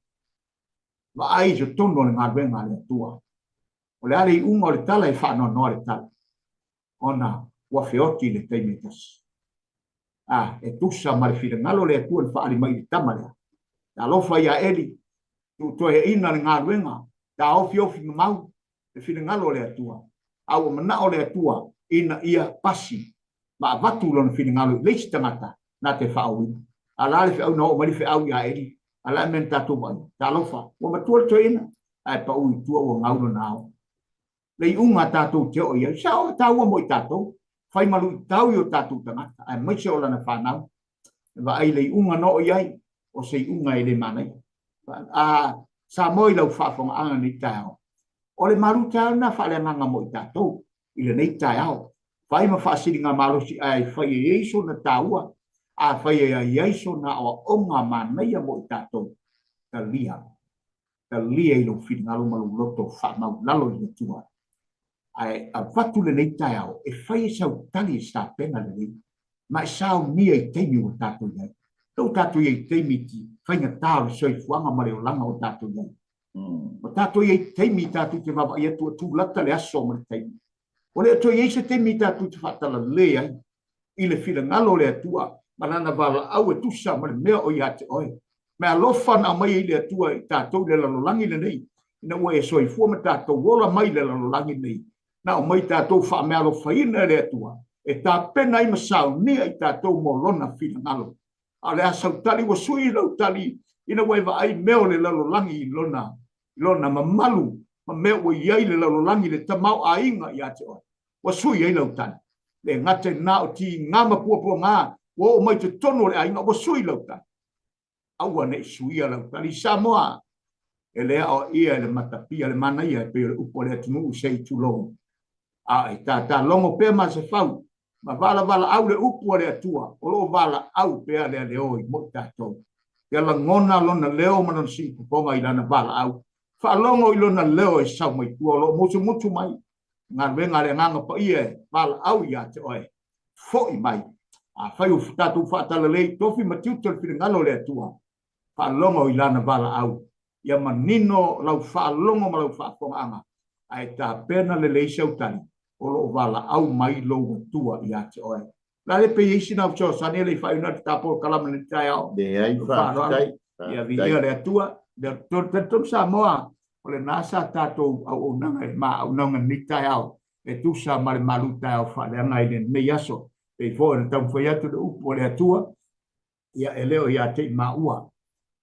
Vaai i totonu o le galuega a le Atua. O le a le iuga o le tala e faanoanoa le tala, ona ua feoti i le taimi e tasi. A, e tusa ma le finagalo o le Atua na faaali mai i le tama lea. Talofa ia Eli, tuutoeaina le galuega, taofiofi mamau le finagalo o le Atua. A ua manao le Atua ina ia pasi ma avatu lona finagalo i le isi tagata. Na te faaouina. A o le a le feau na oo mai le feau ia Eli? A o le a le mea na tatou vaaia? Talofa, ua matua le toeaina, ae pau i tua ua gau lona ao. Le iuga tatou te oo i ai, sao e taua mo i tatou, fai ma luitau i o tatou tagata, aemaise o lana fanau. E vaai le iuga na oo i ai, o se iuga e le manaia. A Samoa i lau faafogaaga i lenei taeao, o le malu taeao lena faaleagaga mo i tatou i lenei taeao. Fai ma faasiligamalosi ae fai e i ai sona taua, a fai e i ai sona aoaoga manaia mo i tatou, talia. Talia i lou finagalo ma lou loto faamaulalo i le Atua. Ae avatu lenei taeao e fai e sau tali e sapena lelei ma e saunia i taimi ua tatou i ai. Lea ua tatou i ai i taimi ti faigata o le soifuaga ma le olaga ua tatou i ai. Ua tatou i ai i taimi tatou te vaavaai atu ua tulata le aso ma le taimi. Ua le o toe i ai se taimi tatou te faatalale ai i le finagalo o le Atua ma Lana valaau e tusa ma le mea o ia te oe. Meaalofa na aumai ai le Atua i tatou i le lalolagi lenei, ina ua e soifua ma tatou ola mai i le lalolagi lenei, na aumai tatou faameaalofaina e le Atua e tapena ai ma saunia i tatou mo Lona finagalo. A o le a sau tali ua sui lau tali ina ua e vaai mea o le lalolagi i lona, lona mamalu ma mea ua i ai le lalolagi le tamaoaiga ia te oe. Ua sui ai lau tali. Le gata i lena o tiga ma puapuaga ua oo mai totonu o le aiga, ua sui lau tali. Aua ne i suia lau tali. I Samoa, e le aoaia e le matapia le manaia e pei o le upu a le atunuu se i tulou. A e tātā logo pea Masefau ma valavalaau le upu a le Atua, o lo o valaau pea le aleoi mo i tatou. Ia lagona lona leo ma lona siipopoga i lana valaau. Faalogo i lona leo e sau mai tua o lo o musumutu mai. Galuega a le Agaga Paia e valaau ia te oe, foi mai. Afai ua tatou faatalalei i tofi ma tiute o le finagalo o le Atua, faalogo i Lana valaau, ia manino lau faalogo ma lau faafofogaaga, ae tapena lelei sau tali, o lo o valaau mai lou Atua ia te oe. La le pe i ai sina fesoasoani e le i faaiuina le tatou polokalame i lenei taeao? Leai, faafetai. Ia viia le Atua. Talitonu Samoa, o lena sa tatou auaunaga i ma auaunaga i lenei taeao e tusa ma le malu taeao faaleaga i lenei aso. Pei foi ona taumafai atu le upu a le Atua, ia e le o ia te i maua,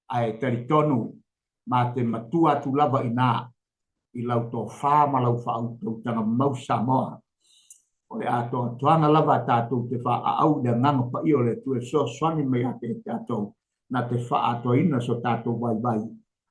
ae talitonu ma te matua atu lava i ina i lau tofa ma lau faautautaga mau Samoa. O le atoatoaga lava a tatou te faaau i le agaga paia o le Atua e fesoasoani mai ia te tatou na te faaatoaina so tatou vaivai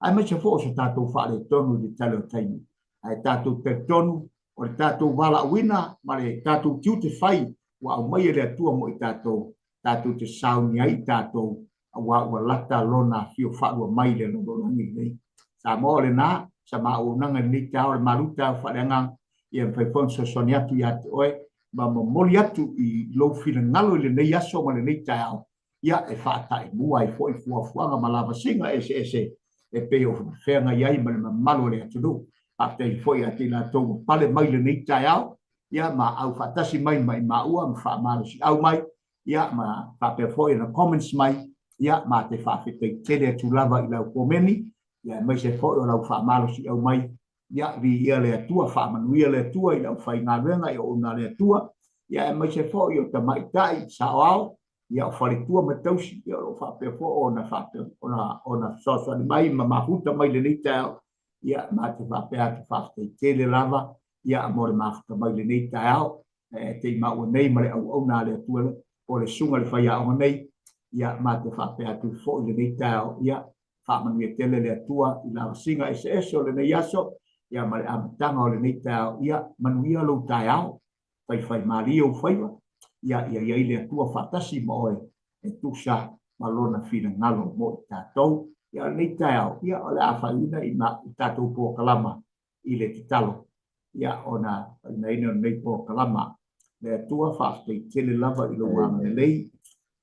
aemaise foi o so tatou faaletonu i le tele o taimi. Ae tatou talitonu o le tatou valaauina ma le tatou tiute fai ua aumai e le Atua mo i tatou, tatou te sauni ai i tatou aua ua lata lona afio faalua mai i le lalolagi lenei. Samoa o lena, sa ma auaunaga i lenei taeao, le malu taeao faaleagaga, ia mafai foi ona fesoasoani atu ia te oe ma momoli atu i lou finagalo i lenei aso ma lenei taeao, ia e faataimua ai foi fuafuaga ma lavasiga eseese e pei o feagai ai ma le mamalu o le atunuu. Faafetai foi ia te i latou ua pale mai i lenei taeao, ia ma aufaatasi mai ma i maua ma faamalosiau mai, ia ma faapea foi ona comments mai, ia ma te faafetai tele atu lava i lau komeni, ia aemaise foi o lau faamalosiau mai, ia viia le Atua, faamanuia le Atua i le aufaigaluega i auauna a le Atua, ia aemaise foi o tamaitai saoao, ia o faletua ma tausi, ia o lo o faapea foi ona faapea ona ona fesoasoani mai ma mafuta mai i lenei taeao, ia ma te faapea atu faafetai tele lava ia mo le mafuta mai i lenei taeao e te i maua nei ma le auauna a le Atua po o le susuga i le faiaoga nei, ia ma te faapea atu foi i lenei taeao, ia faamanuia tele le Atua i lavasiga eseese o lenei aso, ia ma le amataga o lenei taeao, ia manuia lou taeao, faifaimalie ou faiva, ia ia i ai le Atua faatasi ma oe e tusa ma lona finagalo mo i tatou. Ia o lenei taeao, ia o le a faaiuina i ma i tatou polokalama i le tatalo, ia ona faaiuinaina o lenei polokalama. Le Atua, faafetai tele lava i lou agalelei,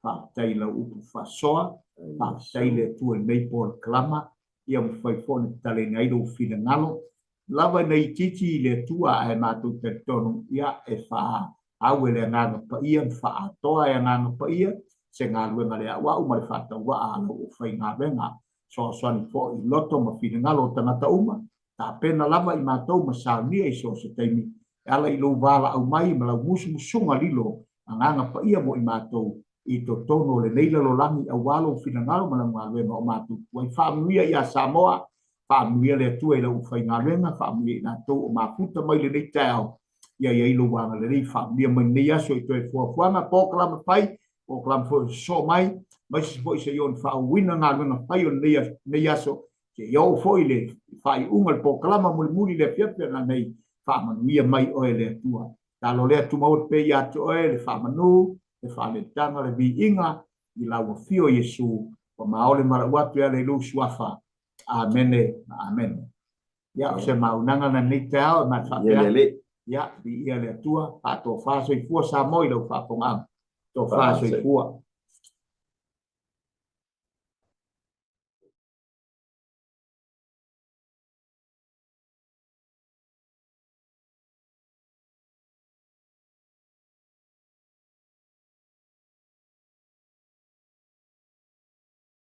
faafetai i lau upu faasoa, faafetai le Atua i lenei polokalama, ia mafai foi ona tatalaina ai lou finagalo lava ina itiiti i le Atua ae matou talitonu, ia e faaau e le Agaga Paia ma faaatoa e Agaga Paia se galuega le auau ma le faatauvaa a lau aufaigaluega. Fesoasoani foi i loto ma finagalo o tagata uma, tapena lava i matou ma saunia i so o se taimi, e ala i lou valaau mai ma lau musumusuga lilo Agaga Paia mo i matou. i totonu o lenei lalolagi aua lou finagalo ma lau galuega o matou tuai. Faamanuia ia Samoa, faamanuia le Atua i lau aufaigaluega, faamanuia i latou o mafuta mai lenei taeao, ia i ai lou agalelei, faamanuia mai lenei aso i toe fuafuaga, polokalame fai, polokalame foi o sosoo mai, aemaise foi seia oo ina faaauauina galuega fai o lenei aso, seia oo foi i le faaiuga o le polokalama mulimuli i le afiafi a nanei, faamanuia mai oe le Atua. Talo lea tumaua pea ia te oe le faamanu, le faaleletaga, le viiga i lau afio Iesu, ua maole ma lau atu e ala i lou suafa. Amene ma amene. Ia, o se maunaga na lenei taeao e mate faapea atu. Ia, viia le Atua, faatofa soifua Samoa i lau faafofogaaga. Tofa soifua.